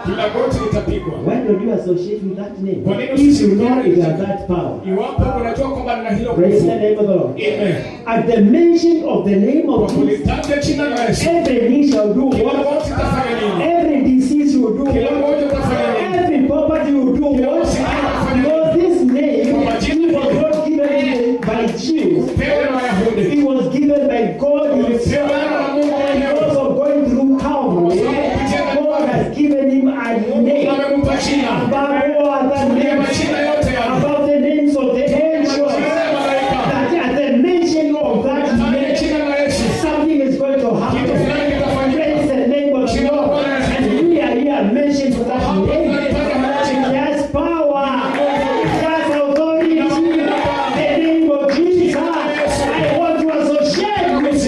Kila goti litapigwa. Why don't you associate with that name? Kwa nini If you know it has that power. Iwapo unajua kwamba lina hilo Praise the nguvu. Name of the Lord. Amen. At the mention of the name Kwa of Jesus, kulitaja jina la Yesu, every knee shall do kila what? goti litafanya nini? Every disease will do Kila what? mgonjwa utafanya nini? Every poverty will do what? Because this name, it was not given by Jews. Pewe na Wayahudi. It was given by God himself. And because of going through Calvary, God has given him a Mungu name amempa jina. Above all other Ya names, majina yote yale. above the names of the angels. Majina ya malaika. That at the mention of that Taja name, jina la Yesu. Something is going to Kitu happen. fulani kitafanyika. Praise the name of the Lord. And we are here mentioned for that name. It has power. It has authority. The name of Jesus. I want to associate with it.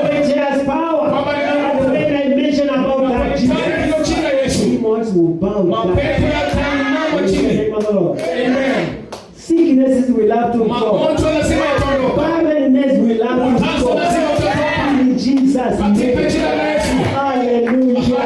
Which has power. And when I mention about that Taja Jesus, hilo jina Yesu. Demons will bow down. Mapepo yatainama Praise the chini. Name of the Lord. Amen. Sicknesses will have to go. Magonjwa lazima yataondoka. Barrenness will have to Utasa go. lazima utatoka. In Jesus' Katika name. jina la Yesu. Hallelujah.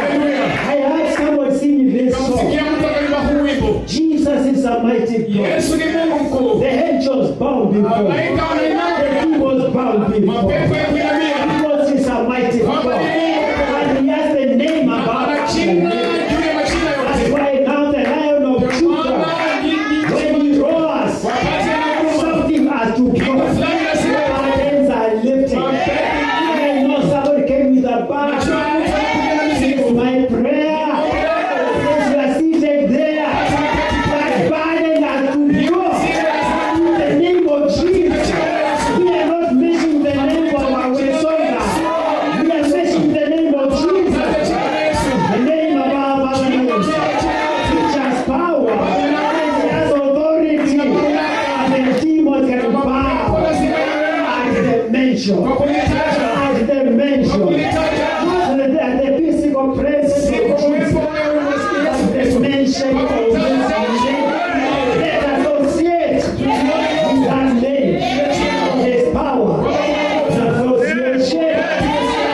I heard someone singing this song. Kamsikia mtu akaimba huu wimbo. Jesus is a mighty God. Yesu ni Mungu mkuu. The angels bow before. Malaika wanainama. The demons bow before. Mapepo ya kuinamia. Because he's a mighty God. And he has the name above Ana all jina names. juu ya majina That's yote. why now the Lion of Ndio Judah, maana nyinyi when he roars, wakati anaguruma, something has to kitu go. fulani lazima Burdens are lifted. I know somebody came with a bag. Najua mtu anakuja na mizigo. My prayer, as you are seated there, that burden has to go. In the name of Jesus, we are not mentioning the name of our Wesonga. We are mentioning the name of Jesus, Taja jina la Yesu. The name above other names, which has power, which has authority, and the demons can bow Lazima iwe. At the mention, Kwa kulitaja. At the mention, not at the physical presence Si of kwa Jesus. uwepo wa Yesu The Kristo. Mention of this name. Let us associate with that name. His power. Association.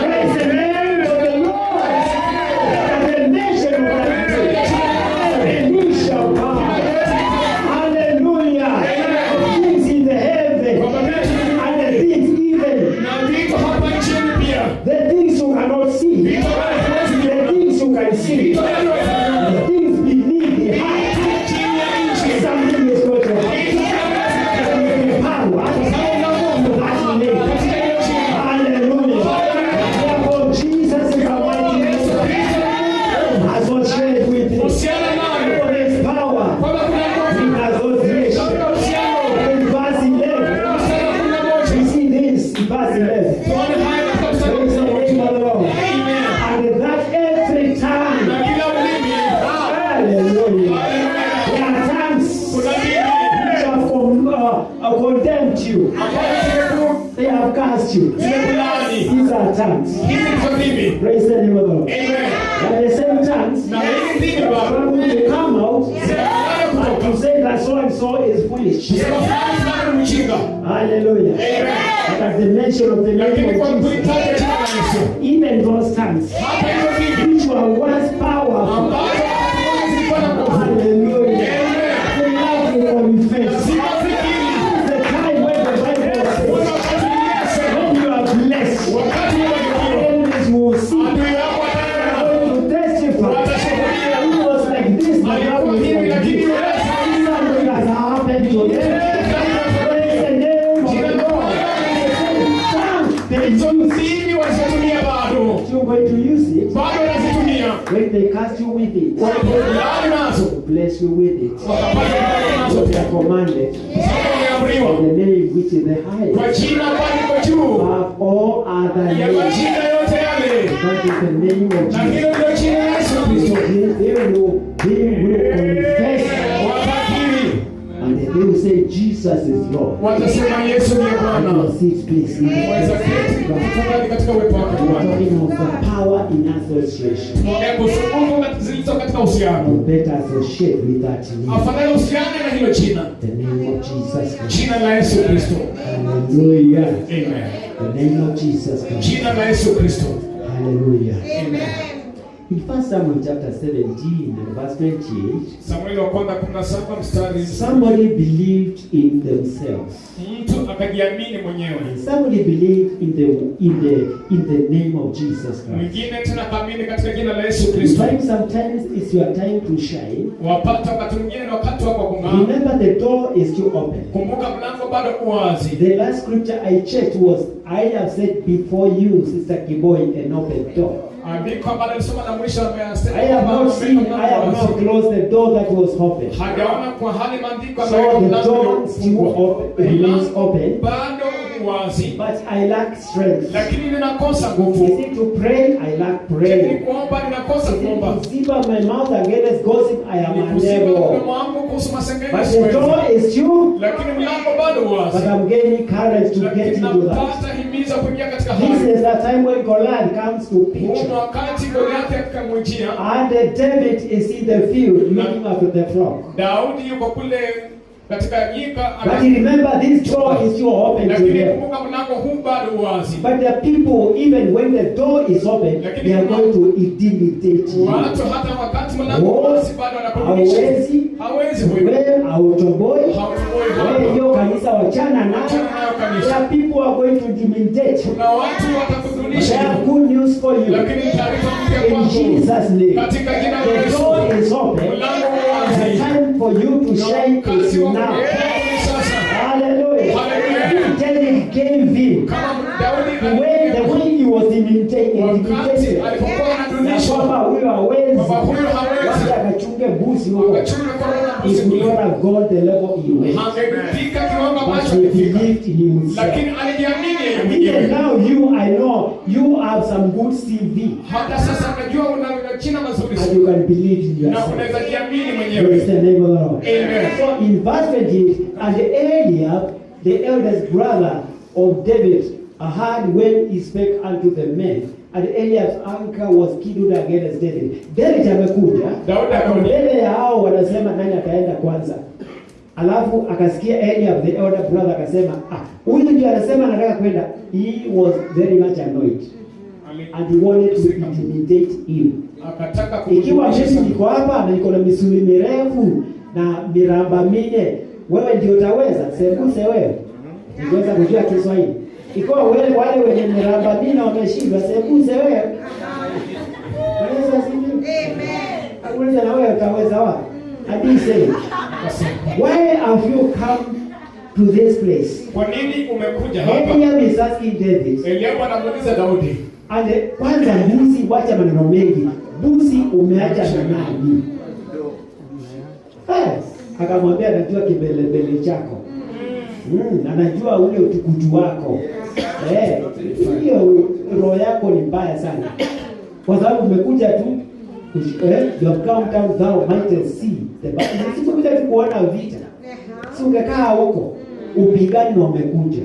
Praise the name of the Lord. At the mention of that name, every knee shall bow. Hallelujah. Things in the heaven and the things even Na vitu hapa nchini pia. The things you cannot see, Vitu ambavyo huwezi the kuona. things you can see, Vitu ambavyo huwezi kuona. the things beneath the heart. Chini ya nchi. Something is going to happen. Vitu fulani The power of that name. katika hiyo jina. Hallelujah. Therefore, Jesus is a mighty God. Associate with him. Husiana nayo. For his power Kwamba kuna nguvu. in association. Kuna uhusiano. In verse 11, Mstari wa 11. we see this in verse 11. Tuone haya katika mstari wa Praise the 11. name of the Lord. Amen. And that every Na time, kila ulimi. Hallelujah, there are tongues Kuna ndimi which have condemned you. ambazo They have cast you. zimekulaani. These are tongues. Hizi ndizo ndimi. Praise the name of the Lord. Amen. And the same tongues Na hizi ndimi baba are going to come out zinaanza and kutoka. to say that so and so is foolish. Kusema fulani fulani ni mjinga. Hallelujah. Amen. But at the mention of the name Lakini kwa of Jesus, kulitaja jina la Yesu, even those tongues hata hizo ndimi which were once powerful, ambazo zilikuwa na nguvu. Hallelujah, Amen. they have to confess. Lazima zikiri. The time when the Bible says, Kuna wakati Biblia inasema, when you are blessed, wakati umebarikiwa, enemies will see, adui yako they are ataona, going to testify. watashuhudia. It was like this, but now Alikuwa it's hivi, like lakini this. Something has happened to them. Praise the name of the Lord. The same tongue they Hizo use. ndimi walizotumia bado You're going to use it bado wanazitumia, when they cast you with it, walipolaani nazo bless you with it. wakapata baraka nazo They are commanded kwa sababu wameamriwa in the name which is the kwa highest jina ambalo liko juu above all other ya names. majina yote yale, That is the name of na Jesus. hilo ndio jina la Yesu Kristo. They will confess Watakiri and And they will say, Jesus is Lord. Watasema Yesu ndiye And Bwana. your seat, please. In the Waweza presence keti of God. tafadhali katika uwepo wake We're Bwana. talking of the power in association. Tunaongea kuhusu nguvu zilizo katika You uhusiano. better associate with that name. Afadhali uhusiane na hilo jina, The name of Jesus Christ. jina la Yesu Kristo. Hallelujah. Amen. The name of Jesus Christ. Jina la Yesu Kristo. Hallelujah. Amen. In 1 Samuel chapter 17 and verse 28, Samueli wa kwanza 17 mstari, somebody believed in themselves. mtu akajiamini mwenyewe, Somebody believed in the name of Jesus Christ. mwingine tena akaamini katika jina la Yesu You Kristo. find sometimes it's your time to shine. Wapata wakati mwingine ni wakati wako wa kung'aa. Remember, the door is still open. Kumbuka mlango bado u wazi. The last scripture I checked was, "I have set before you, Sister Kiboi, an open door." Andiko ambalo alisoma la mwisho ameyasema I have kwamba not seen, ameweka I have mlango not wazi. closed the door that was open. Hajaona kwa hali maandiko So ameweka the mlango door still uliofungwa. open, remains open, Bado u wazi, but I lack strength. lakini ninakosa Is nguvu. it to pray? I lack Ni praying. kuomba, ninakosa Is it kuomba. to zip up my mouth against gossip? I Ni am kuziba unable. mdomo wangu kuhusu masengenyo, But the siwezi. door is still, Lakini mlango bado u wazi. but I'm gaining courage to get Lakini into that. napata himizo kuingia katika This hali. is the time when Goliath comes to Huu picture. ni wakati Goliathi akamwijia. And David is in the field looking after the flock. Daudi yuko kule katika nyika, But remember, this door is still open to lakini them. kumbuka mlango huu bado u wazi. But the people, even when the door is open, they are going to intimidate you. Watu hata wakati mlango Oh, wazi bado wanakurudisha. hawezi. Hawezi huyu. Wewe hautoboi. Hautoboi Wewe hapa. hiyo kanisa wachana nayo. Wachana nayo kanisa. There are people who are going to intimidate you. Kuna watu But I watakudunisha. have good news for you. Lakini taarifa mpya In kwako. Jesus' name. Katika jina la The Yesu. door is open. Mlango u The wazi. time for you to Na shine is wakati wa now. kung'aa ni sasa. Hallelujah. Hallelujah. David gave in. Kama Daudi The way he was wakati intimidated. alipokuwa Na anadunishwa kwamba huyo hawezi. kwamba huyo hawezi, Wacha akachunge mbuzi huko. akachunga korona He mbuzi could kule. not have gone the level he went. Hangefika kiwango But ambacho he alifika, believed in himself. lakini alijiamini yeye Even mwenyewe. now, you, I know, you have some good CV Hata sasa najua una jina mazuri and you can believe in na yourself. unaweza jiamini Praise mwenyewe. the name of the Lord. Amen. So in verse 28, and Eliab, the eldest brother of David, heard when he spake unto the men, and Eliab's anger was kindled against David. David amekuja Daudi akaona. mbele ya hao wanasema nani ataenda kwanza. Alafu akasikia Eliab the elder brother akasema, ah, huyu ndio anasema anataka kwenda. He was very much annoyed and he wanted to intimidate him. Akataka Ikiwa kumdunisha mimi sana. niko hapa na niko na misuli mirefu na miramba minne, wewe ndio utaweza? Sembuse wewe ningeweza kujua Kiswahili. Ikiwa wewe wale wenye miramba minne wameshindwa, sembuse wewe unaweza sivyo? Amen. Akuuliza na wewe utaweza wapi? And he said, Akasema, "Why have you come to this place?" kwa nini umekuja hapa? Eliab is asking David. Eliabu anamuuliza Daudi, And kwanza mbuzi, wacha maneno mengi. Mbuzi umeacha na nani? Eh, akamwambia anajua kimbelembele chako. Anajua ule utukutu wako. Eh, hiyo roho yako ni mbaya sana. Kwa sababu umekuja tu you have come down thou mightest see the battle. Si umekuja tu kuona vita. Si ungekaa huko upigani na umekuja.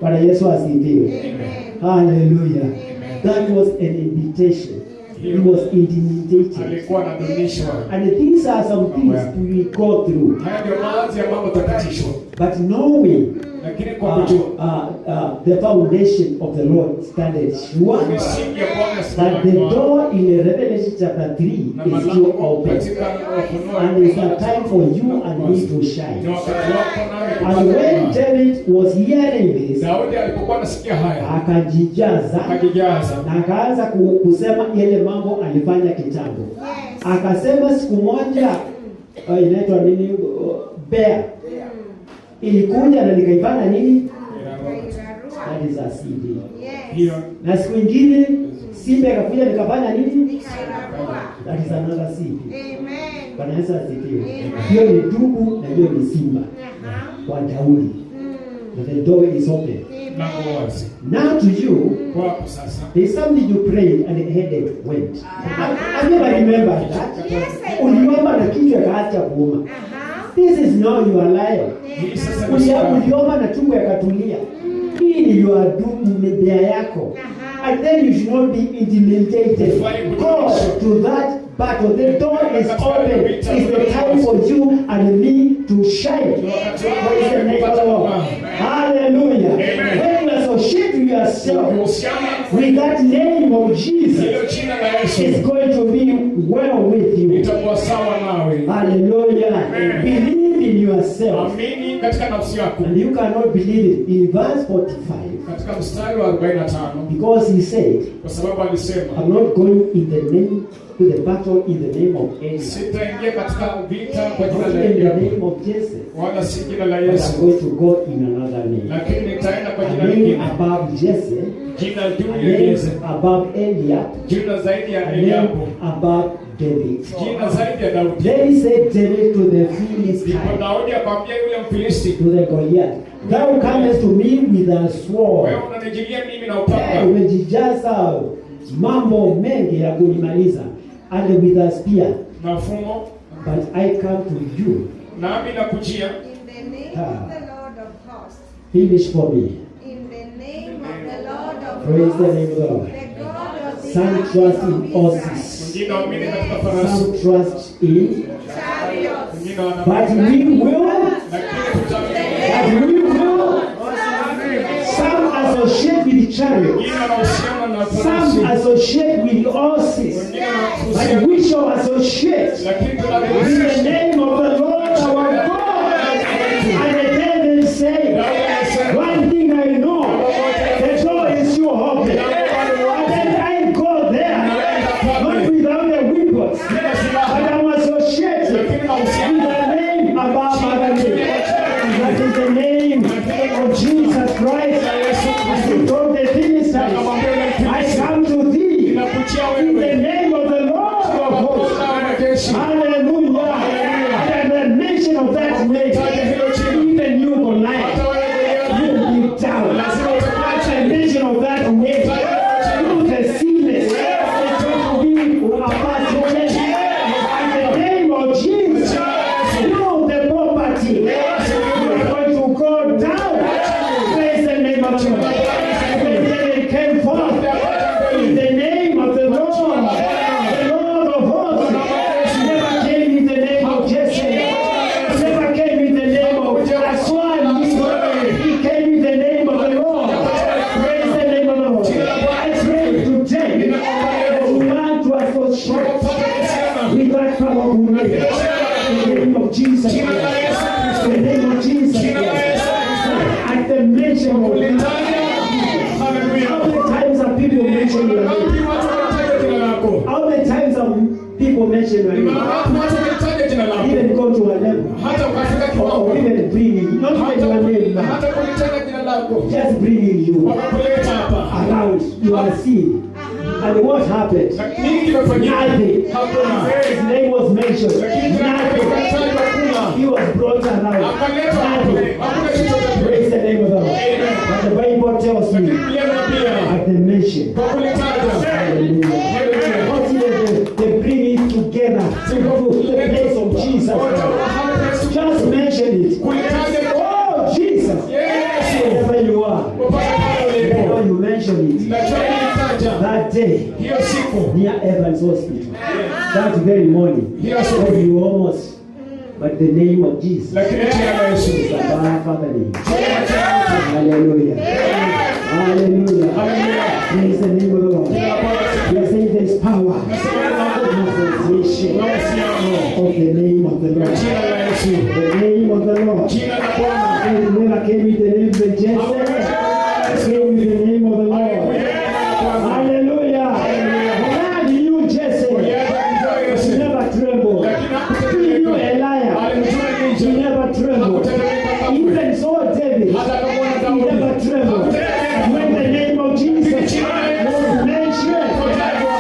Bwana Yesu asifiwe. Hallelujah. That was an invitation. He was intimidated. Alikuwa anadunishwa. And these are some things we go through. Haya ndio baadhi ya mambo takatishwa, But knowing lakini kwa kujua the foundation of the Lord standeth sure, misingi ya Bwana that the simama door in Revelation chapter 3 na is still malango open. katika Ufunuo And it's a time for you and me to ni shine. wakati wako nami And when kupata. David was hearing this, Daudi alipokuwa anasikia haya akajijaza akajijaza, na akaanza kusema yale mambo alifanya kitambo. Akasema siku moja inaitwa nini, bear ilikuja na nikaifanya nini? That is a CD. Hiyo Na siku ingine simba ikakuja nikafanya nini? That is another CD. Bwana Yesu asifiwe. Hiyo ni dubu na hiyo ni simba kwa Daudi. Na the door is open. Mlango wazi Now to you, kwako sasa. there's something you prayed and the headache went. Have you ever remembered that? Yes, I Uliomba na kichwa ikaacha kuuma. This is not your lion. Hii sasa ni silaha. Uliomba na tumbo yakatulia. Hii ni your bear yako. And then you should not be intimidated. Go to that battle. The door is open. It's the time for you and me to shine. Praise the name of the Lord. Hallelujah. When you associate yourself Ukihusiana with that name of Jesus, hilo jina la it's Yesu going to be well with you. itakuwa sawa nawe. Hallelujah. Amen. Believe in yourself. Amini katika nafsi yako. And you cannot believe it. In verse 45, Katika mstari wa 45, because he said, kwa sababu alisema I'm not going in the name to the battle in the name of Eliab. sitaingia katika vita kwa jina Not la in the Eliabu name of Jesse. wala si jina la But I'm Yesu, going to go in another name. lakini nitaenda kwa A jina name lingine, above Jesse, jina a juu ya name Yesu, above Eliab, jina zaidi a ya name Eliabu, above David. jina zaidi ya Daudi. Then he said David to the Ndipo Philistine, Daudi akamwambia yule Mfilisti, to the Goliath, thou comest to me with a sword. wewe unanijilia mimi na Eh, upanga umejijaza mambo mengi ya kunimaliza, and with a spear, na fumo, but I come to you. nami nakujia In the name of the Lord of hosts. Finish for me. In the name of the Lord of Praise the hosts. name of the Lord. The God of the Some armies trust of in Israel. horses, wengine waamini katika farasi, some trust in, Chariots. wengine wana but we will, lakini tutaamini. but we will. Some associate with chariots, Wengine wanahusiana na some farasi, associate with horses, wengine but wanahusiana, we shall associate lakini with the tunajihusisha. name of the Lord our God. And the David said, one thing I know, the door is still open. And then I go there, not without the weapons, but I'm associated with the name above other names. That is the name of Jesus Christ. As he told the Philistines, I come to thee Ninakujia in the wewe name of the Lord of hosts. Bwana wa majeshi. Hallelujah. And the mention of that name, even you, Goliath, Hata wewe you Goliathi, will be down. lazima utakuwa At the chini. mention of that name, you the sickness, it will be apart. At the name of Jesus, you the poverty, you are going to go down. Praise the name of the Lord. When David came forth, in the name of the Lord of hosts, never came in the name of Jesse, never came in the name of Aswan. He came in the name of the Lord. Praise the name of the Lord. I pray today that you want to associate with that powerful name. In the name of Jesus Christ. In the name of Jesus Christ. At the mention of that, Hallelujah. how many times have people mentioned your name? Wangapi watu wanataja jina lako? How many times have people mentioned your Ni name? mara ngapi watu wanataja jina lako? Even go to a level. Hata ukafika Or kiwango, even bringing, not even your name now, hata kulitaja jina lako, just bringing you wakakuleta hapa. around. You are seen. And what happened? Na nini kimefanyika? Nothing. Hakuna. His name was mentioned. Lakini jina lake Nothing. likatajwa, hakuna. He was brought around. Akaletwa, Nothing. hakuna chochote. Praise the name of the Lord. Amen. But the Bible tells Lakini me Biblia inaambia at the mention. kwa kulitaja, Hallelujah. Hallelujah. Not even they bring it together to the place of Jesus. Wote mahali pa Yesu. Just mention it. Kulitaja Oh, Jesus. Yesu. Wherever you are, Popote pale I ulipo. know you mention it. Najua kulitaja That day, hiyo siku, near Evans Hospital, that very morning, hiyo asubuhi, you almost, but the name of Jesus lakini jina la Yesu is above other names. Hallelujah. Hallelujah. Hallelujah. Praise the name of the Lord. We are saying there is power in association na uhusiano of the name of the Lord. jina la Yesu, The name of the Lord. jina la Bwana. It never came with the name of Jesse. It came with the name of the Lord. Hallelujah. God knew Jesse. He never trembled. He knew Eliah. He never trembled. Even saw David. He never trembled. When the name of Jesus was mentioned,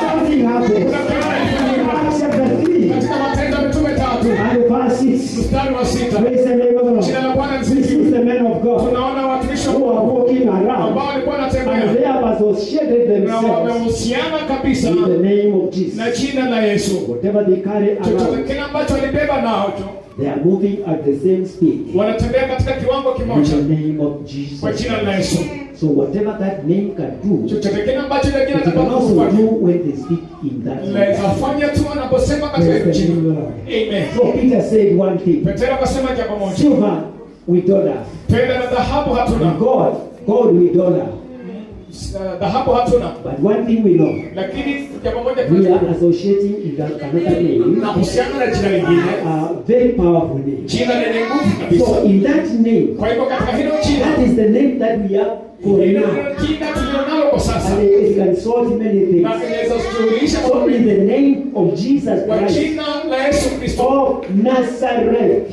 something happened. In Acts chapter 3 Katika Matendo ya Mitume 3 and verse 6. mstari wa 6, Praise the name of the jina Lord. la Bwana This is lisifiwe. the man of God Tunaona watumishi wa who are Mungu walking around ambao walikuwa wanatembea wanatembea they have associated na themselves wamehusiana kabisa with the name of na Jesus. jina la Yesu. Whatever they carry Chochote around, kile ambacho walibeba nacho they are moving at the same speed. wanatembea katika kiwango In kimoja the name of kwa Jesus. jina la Yesu. So whatever that name can do, Chochote kile ambacho ile jina it can also litakachofanya do when they speak in that name. linaweza fanya tu wanaposema katika Praise hilo the jina. name of the Lord. Amen. So Peter said one thing. Petero akasema jambo moja, Silver we don't have. fedha na dhahabu hatuna, God, God we don't have. Dhahabu hatuna, But one thing we know, lakini jambo moja we are tunajua, associating in that another name, tunahusiana na jina lingine, a very powerful name. jina lenye nguvu kabisa. So in that name, Kwa hivyo katika hilo jina, that is the name that we have for hilo now. ndilo jina tulilonalo kwa sasa, And it can solve many na things. inaweza kusuluhisha So mambo in mengi. the name of Jesus Kwa Christ jina la Yesu Kristo, of Nazareth,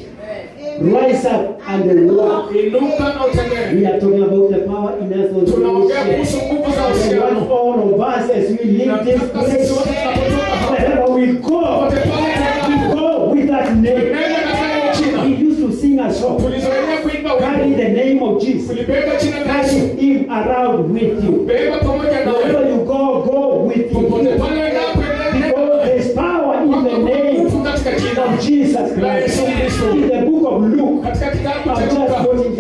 rise up and walk. inuka na utembee. We are talking about the power in Tunaongea association. kuhusu nguvu za And I uhusiano. want all of us as we leave this Nataka sisi place, wote tunapotoka hapa, wherever we go, popote pale we tuendapo, go with that name. tunaenda katika hilo jina. We used to sing a song, Tulizoelea kuimba carry wimbo, the name of Jesus, tulibeba jina la carry Yesu, him around with you. beba pamoja nawe Wherever you go, go with popote him. pale uendapo, enenda Because there's power in kwamba the kuna name nguvu katika jina of Jesus la Christ. Yesu Kristo. In the book of Luke, Katika kitabu I'm cha just Luka quoting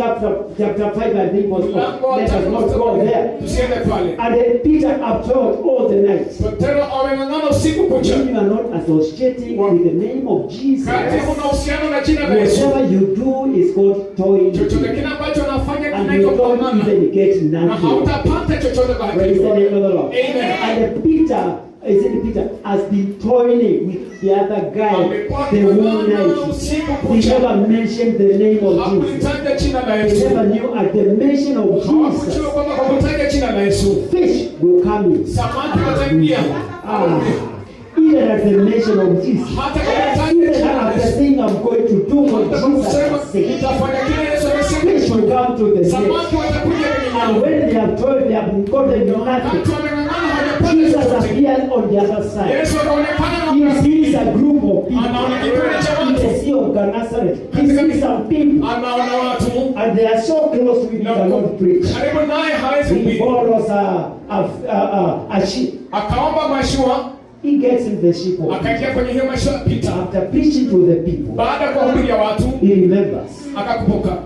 chapter 5, I think was mlango wa Let us tano not go there. tusiende pale. And then Peter absorbed all the night. Petero ameng'ang'ana usiku kucha. When you are not associating with the name of Jesus, Kati huna uhusiano na jina la Yesu, whatever you do is called toil. chochote kile ambacho unafanya And you kinaitwa don't kung'ang'ana, even get na nothing. hautapata chochote kwa Praise the hakika. name of the Lord. Amen. And then Peter, is it Peter, has been toiling with the other guy Amekuwa the whole aking'ang'ana night. usiku He kucha, never mentioned the name of Jesus. hakulitaja jina la He Yesu. never knew at the mention of Jesus, Hawakujua kwamba kwa kutaja jina la Yesu fish will come in. samaki wataingia. Ah, even at the mention of Jesus, Hata kwa kutaja even jina la at the Yesu, thing I'm going to do for hata kwa kusema Jesus' sake, nitafanya kile Yesu fish amesema, will come to the net. samaki watakuja kwenye And nyavu. when they have told, they have gotten nothing. Watu wameng'ang'ana, hawajapata Jesus chochote. appears on the other side. Yesu akaonekana He na sees a group of people anaona kikundi cha in the watu, Sea of Gennesaret. He sees some people, anaona watu and they are so close to him, he na cannot preach. karibu naye hawezi He kuhubiri. borrows a ship. Akaomba mashua, He gets in the ship of Peter. akaingia kwenye hiyo mashua Pita. After preaching to the people, Baada ya kuwahubiria watu, he remembers akakumbuka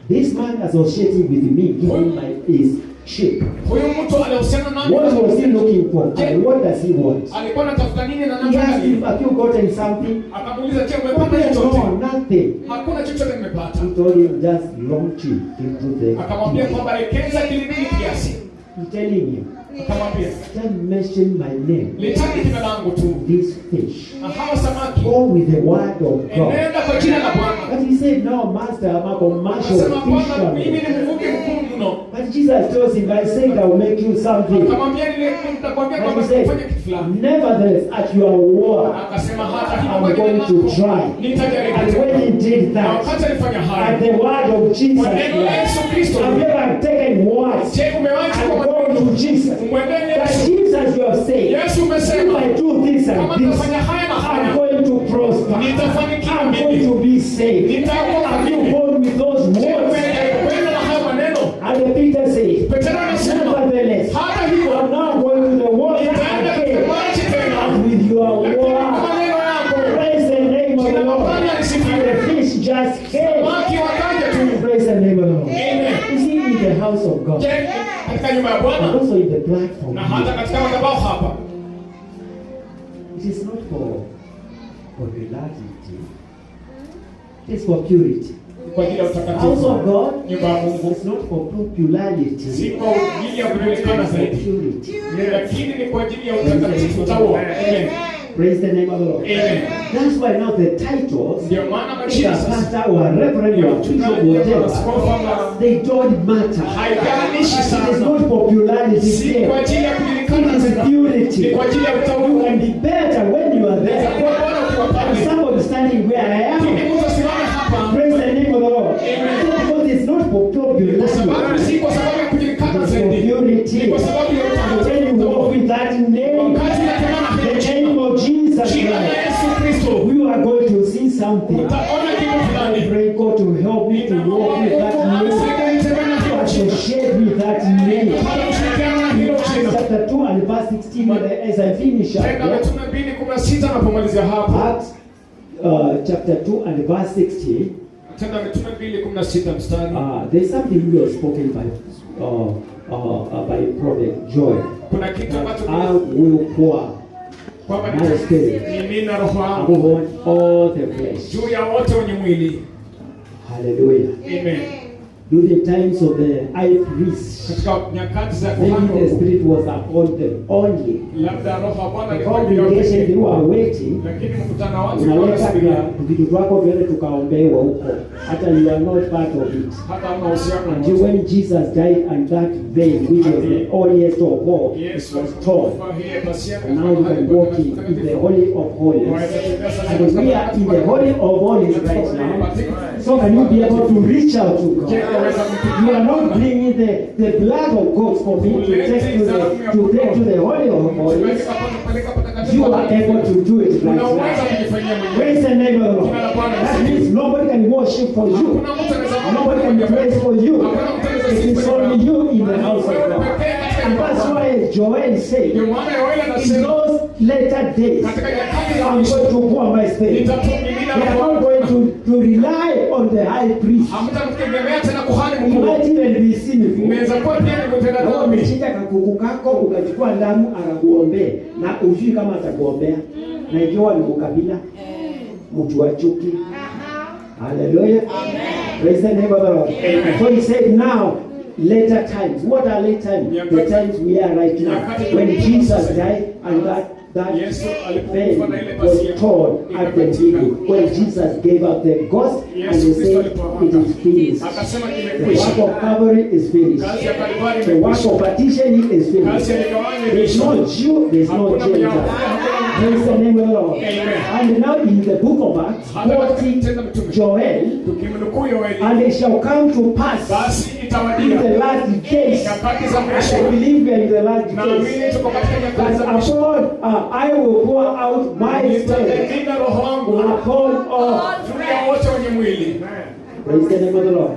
this man associating with me, giving my his ship. huyu mtu anahusiana nani? What was he looking for, and what does he want? Alikuwa anatafuta nini na He anataka asked him, nini? "Have you gotten something?" Akamuuliza, je, umepata Okay, chochote? no, nothing. Hakuna chochote nimepata. He told him, just launch it into the Akamwambia deep. kwamba elekeza kilindini kiasi. He's telling him, Akamwambia just mention my name, litaki jina langu tu this fish. na hawa samaki, Go with the word of God. enenda kwa jina la Bwana. But he said, no, master, I'm a commercial Akasema, Bwana, mimi fisherman. ni mvuvi mkuu mno. But Jesus tells him, I said I will make you something. Akamwambia, nitakwambia But kwamba he said, nitafanya kitu fulani. nevertheless, at your word, Akasema hata hivyo I'm kwa jina going to lako try. And nitajaribu. when he did Na that, wakati alifanya at hayo the word of Jesus kwa neno la Christ, Yesu Kristo, have you ever taken words je, umewahi and kwa gone to Jesus? umwendee That Yesu? Jesus, you have said, Yesu if umesema I do this kama and this, nitafanya haya na I'm haya going to prosper. nitafanikiwa I'm going mimi, to be saved. nitaokoka Have you mimi. gone with those Je, words? umekwenda na hayo maneno? And Peter said, Petero anasema nevertheless, hata hivyo I'm now going to the water nitaenda again katika maji tena, and with your lakini kwa word. maneno yako. Praise the name of the Jina la Lord. Bwana And lisifiwe. the fish just came. Samaki wakaja tu. Praise the name of the Lord. Amen. You see, in the house of God, Je, katika nyumba ya and Bwana also in the platform, na hata katika madhabahu hapa, it is not for popularity, it is for purity. ni kwa ajili ya House utakatifu. of God Nyumba ya Mungu is not for popularity, si kwa ajili ya kujulikana it is for zaidi, purity. lakini ni kwa ajili ya utakatifu. Utaua. Amen. Praise the name of the Lord. Amen. That's why now the titles, Ndio maana if majina a sasa pastor or a reverend or a bishop, whatever, askofu ama they don't matter. haijalishi It is sana, not popularity si kwa there. ajili ya It kujulikana is tena, ni purity. kwa ajili ya You utaua. can be better when you are there. Itakuwa bora ukiwa And pale. somebody standing where I am. Lakini mtu asimame hapa, Praise the name of the Lord. Amen. So because it's not for kwa sababu popularity, si kwa sababu ya kujulikana it's for zaidi, purity. ni kwa sababu ya And when you walk with that name, Wakati unatembea na hilo the jina, name of Jesus jina la Christ, Yesu Kristo, you are going to see something. utaona kitu I fulani. pray God to help me to walk with that name, Nisaidie nitembee na to hilo jina. associate with that name. and verse 16 as I finish up. Tenda Yeah? Mitume 2:16 napomalizia hapo. Acts chapter 2 and verse 16. Tenda Mitume 2:16 mstari. There's something which was spoken by Prophet Joel. Kuna kitu ambacho I will pour kwamba my spirit nitamimina roho yangu upon all the flesh. juu ya wote wenye mwili. Hallelujah. Amen. During the times of the high priest, Katika nyakati za maybe kuhani the wakuu, spirit was upon them only. labda roho wa Bwana The alikuwa juu yao congregation, they pekee. were waiting. Lakini mkutano wa watu ulikuwa Unaleta unasubiria, vitu vyako vyote tukaombewa huko, hata you are not part of it. hata hamna uhusiano Until wowote. when Jesus died and that veil, which was the holiest of all, Yesu was torn. alikufa, hiye pazia And now you can walk in the Holy of Holies. And we are in the Holy of Holies right now. So can you be able to reach out to God? You are not bringing the blood of God for me to take to the Holy of Holies. You are able to do it right Unaweza now. kujifanyia mwenyewe. Praise the name of the Lord. That means nobody can worship for you. Hakuna mtu anaweza Nobody can praise for you. It is only you in the house of God. And that's why Joel said, Ndio maana Yoeli in anasema those later days, katika nyakati za I'm mwisho going to pour my spirit. nitatumimina We are roho not wangu. going to rely on the high priest. Hamtamtegemea tena kuhani You mkuu. might even be sinful. Mnaweza kuwa pia ni mtenda Na wewe dhambi. umechinja kakuku kako ukachukua damu akakuombea, na ujui kama atakuombea, na ikiwa ni ukabila, mtu wa chuki. Hallelujah. Praise the name of the Lord. Amen. So he said, now, later times. What are later times? The times we are right now. When Jesus died and that Yesu veil alipokufa na ile was pazia torn at the beginning. When Jesus gave up the ghost and Yesu he Kristo said, alipoaga it is finished. akasema The imekwisha. work of Calvary is finished. Kazi ya Kalvari The work imekwisha. of partition is Kazi finished. ya migawanyo There's imekwisha. no Jew, there's no Hakuna Gentile. Myahudi, hakuna Praise the name of the Lord. Amen. And now in the book of Acts, Hata katika quoting Tendo Mitume Joel, tukimnukuu Yoeli, and it shall come to pass basi in itawadia the last days. nyakati za I mwisho. believe we are in the last days. Naamini tuko katika nyakati That za mwisho. upon I will pour out my spirit Nitamimina roho wangu upon all. juu ya wote wenye mwili. Praise the name of the Lord.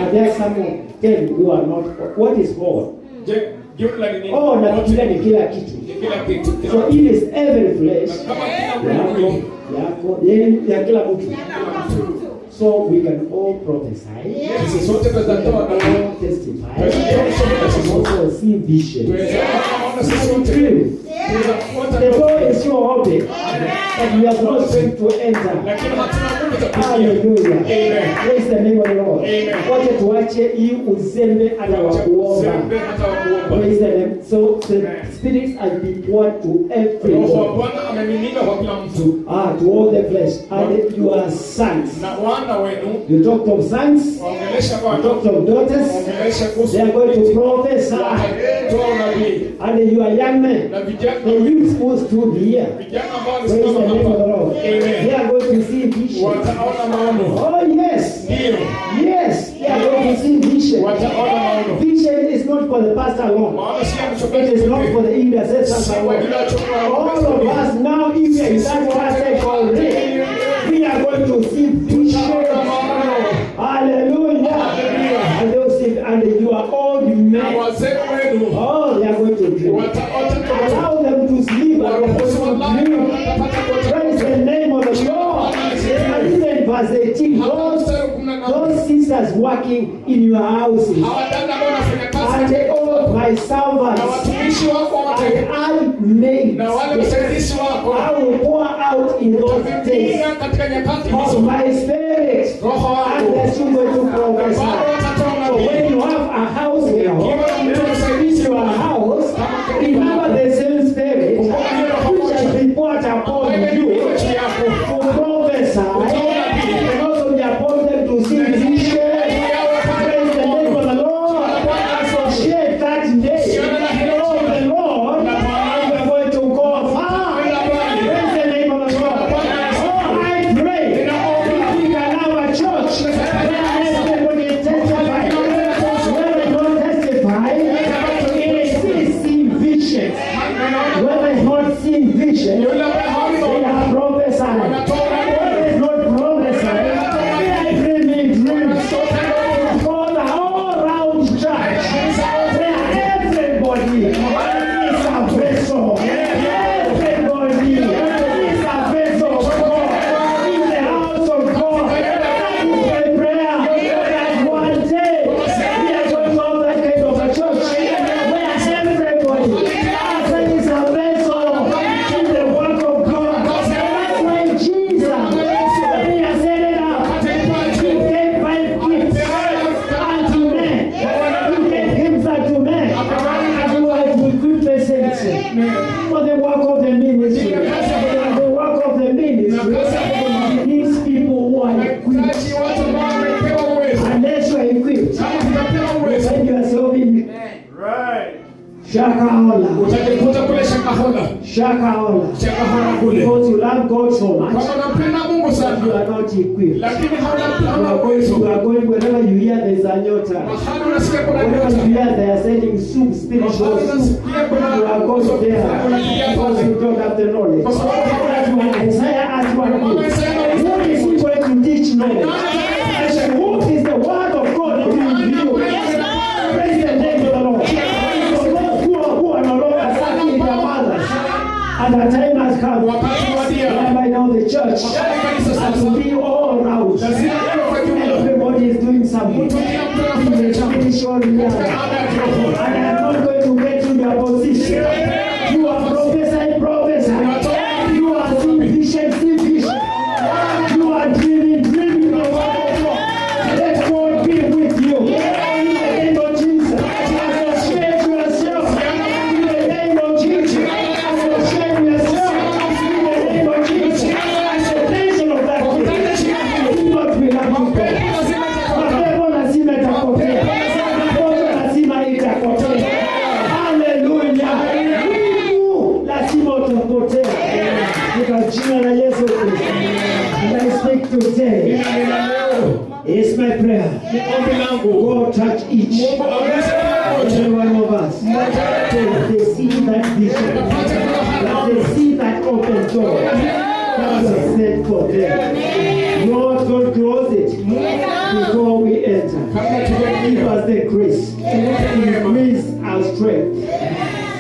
And there are some of them who are not. What is all? Je, jumla ni nini? All nafikiria ni kila kitu. Ni kila kitu. Kila So it is every flesh. Kama kila mwenye Yako, mwili. yako, yenu, ya kila mtu. So we can all prophesy. Sisi sote We tutatoa can na all testify. We can also see visions. tuweza kuona sisi wote. Dream. Tuweza kuota The door is so open, but we have no strength to enter. lakini hatuna nguvu za kuingia. Hallelujah. Amen. Praise the name of the Lord. Amen. Wacha tuache hii uzembe hata wa kuomba. Uzembe hata wa kuomba. Praise the name. So the Amen. spirits have been poured to Roho wa everyone. Bwana amemimina kwa kila mtu Ah, to all the flesh. And you are sons. na wana wenu You talked of sons, waongelesha you Bwana, talked of daughters. waongelesha kuhusu They are going to prophesy. watatoa unabii And you are young men. na vijana The youth who stood here. vijana ambao Praise the walisimama name of the hapa. Lord. Amen. They are going to see vision. Wataona maono. Oh yes. Ndio. Yes, they are going to see vision. Wataona maono. Vision is not for the pastor alone. Maono si ya It mchungaji is not pekee. for the intercessors Si kwa alone. ajili ya wachungaji wa All of us now, if we are in that passage already, we are going to see vision. Hallelujah. And they will see, and you are old Na men. wazee wenu Oh, they are going to dream. wataota ndoto. Allow them to sleep and they are Waruhusu going to walale dream. watapata kuota Praise the name of the Lord. And even verse 18, Hata those, mstari wa 18. those sisters working in your houses, Hawa dada ambao wanafanya kazi and all my na servants watumishi wako wote and I na wale maids, wasaidizi wako I will pour out in those days utamimina katika nyakati of hizo my spirit, roho and wangu the children to prophesy. Bado watatoa So unabii. when you have a house Ikiwa mtu msaidizi in your house, remember the same spirit which has been poured upon ambaye you imemiminiwa juu yako to prophesy and also be upon them to see vision. Praise the name of the Lord. Associate that day of the Lord, and we are going to go far. Praise the name of the Lord. Oh, I pray if we the ministry. And the work of the ministry needs people who are equipped. Unahitaji watu ambao wamepewa uwezo. Unless you are equipped, Kama hujapewa you uwezo, find yourself in Shakahola. utajikuta kule Shakahola. Shakahola. Shakahola kule. Because you love God so much, Kama unampenda Mungu you sana, are not equipped. lakini hauna You hauna are going, uwezo. you are going wherever you hear there's a nyota. Mahali unasikia kuna Whenever nyota. you hear they are selling soup, spiritual Mahali soup, unasikia kuna you are going there because you don't have the knowledge. Kwa sababu hauna That's why Isaiah asked one thing. Who is he going to teach knowledge? And who is the word of God to reveal? Praise the name of the Lord. For those who are no longer sucking their mothers, and the time has come Wakati wadia. whereby now the church Wakati kanisa has sasa to be all round. lazima iwe kwa jumla. Everybody is doing something. Mtu kila mtu In anafanya the jambo. spiritual realm. Katika anga ya kiroho. And I am not going to get to your position. You are prophesying, prophesying. You are seeing vision, seeing vision. You are dreaming, dreaming the word of God. Let God be with you. In the name of Jesus. Associate yourself. In the name of Jesus. Associate yourself. In the name of Jesus. Association of that thing. Do not will have to go. Lazima itakuwa. Mapepo lazima itapotea. Magonjwa lazima itapotea. Haleluya. Mungu lazima utapotea. Katika jina la Yesu Kristo. And I speak today. Ninanena leo. It's my prayer. Ni ombi langu. God touch each Mungu aguse kila and mmoja. every one of us. Mmoja wetu. That they see that vision. Apate kuona That they see that open door that was set for them. Lord God, close it before we enter. Kabla Give tujaingia. us the grace. Increase our strength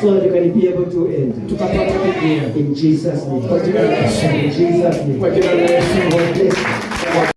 so that you can be able to enter. Tukapata kuingia. In Jesus' name. Kwa jina la Yesu. In Jesus' name. Kwa jina la Yesu. God bless you.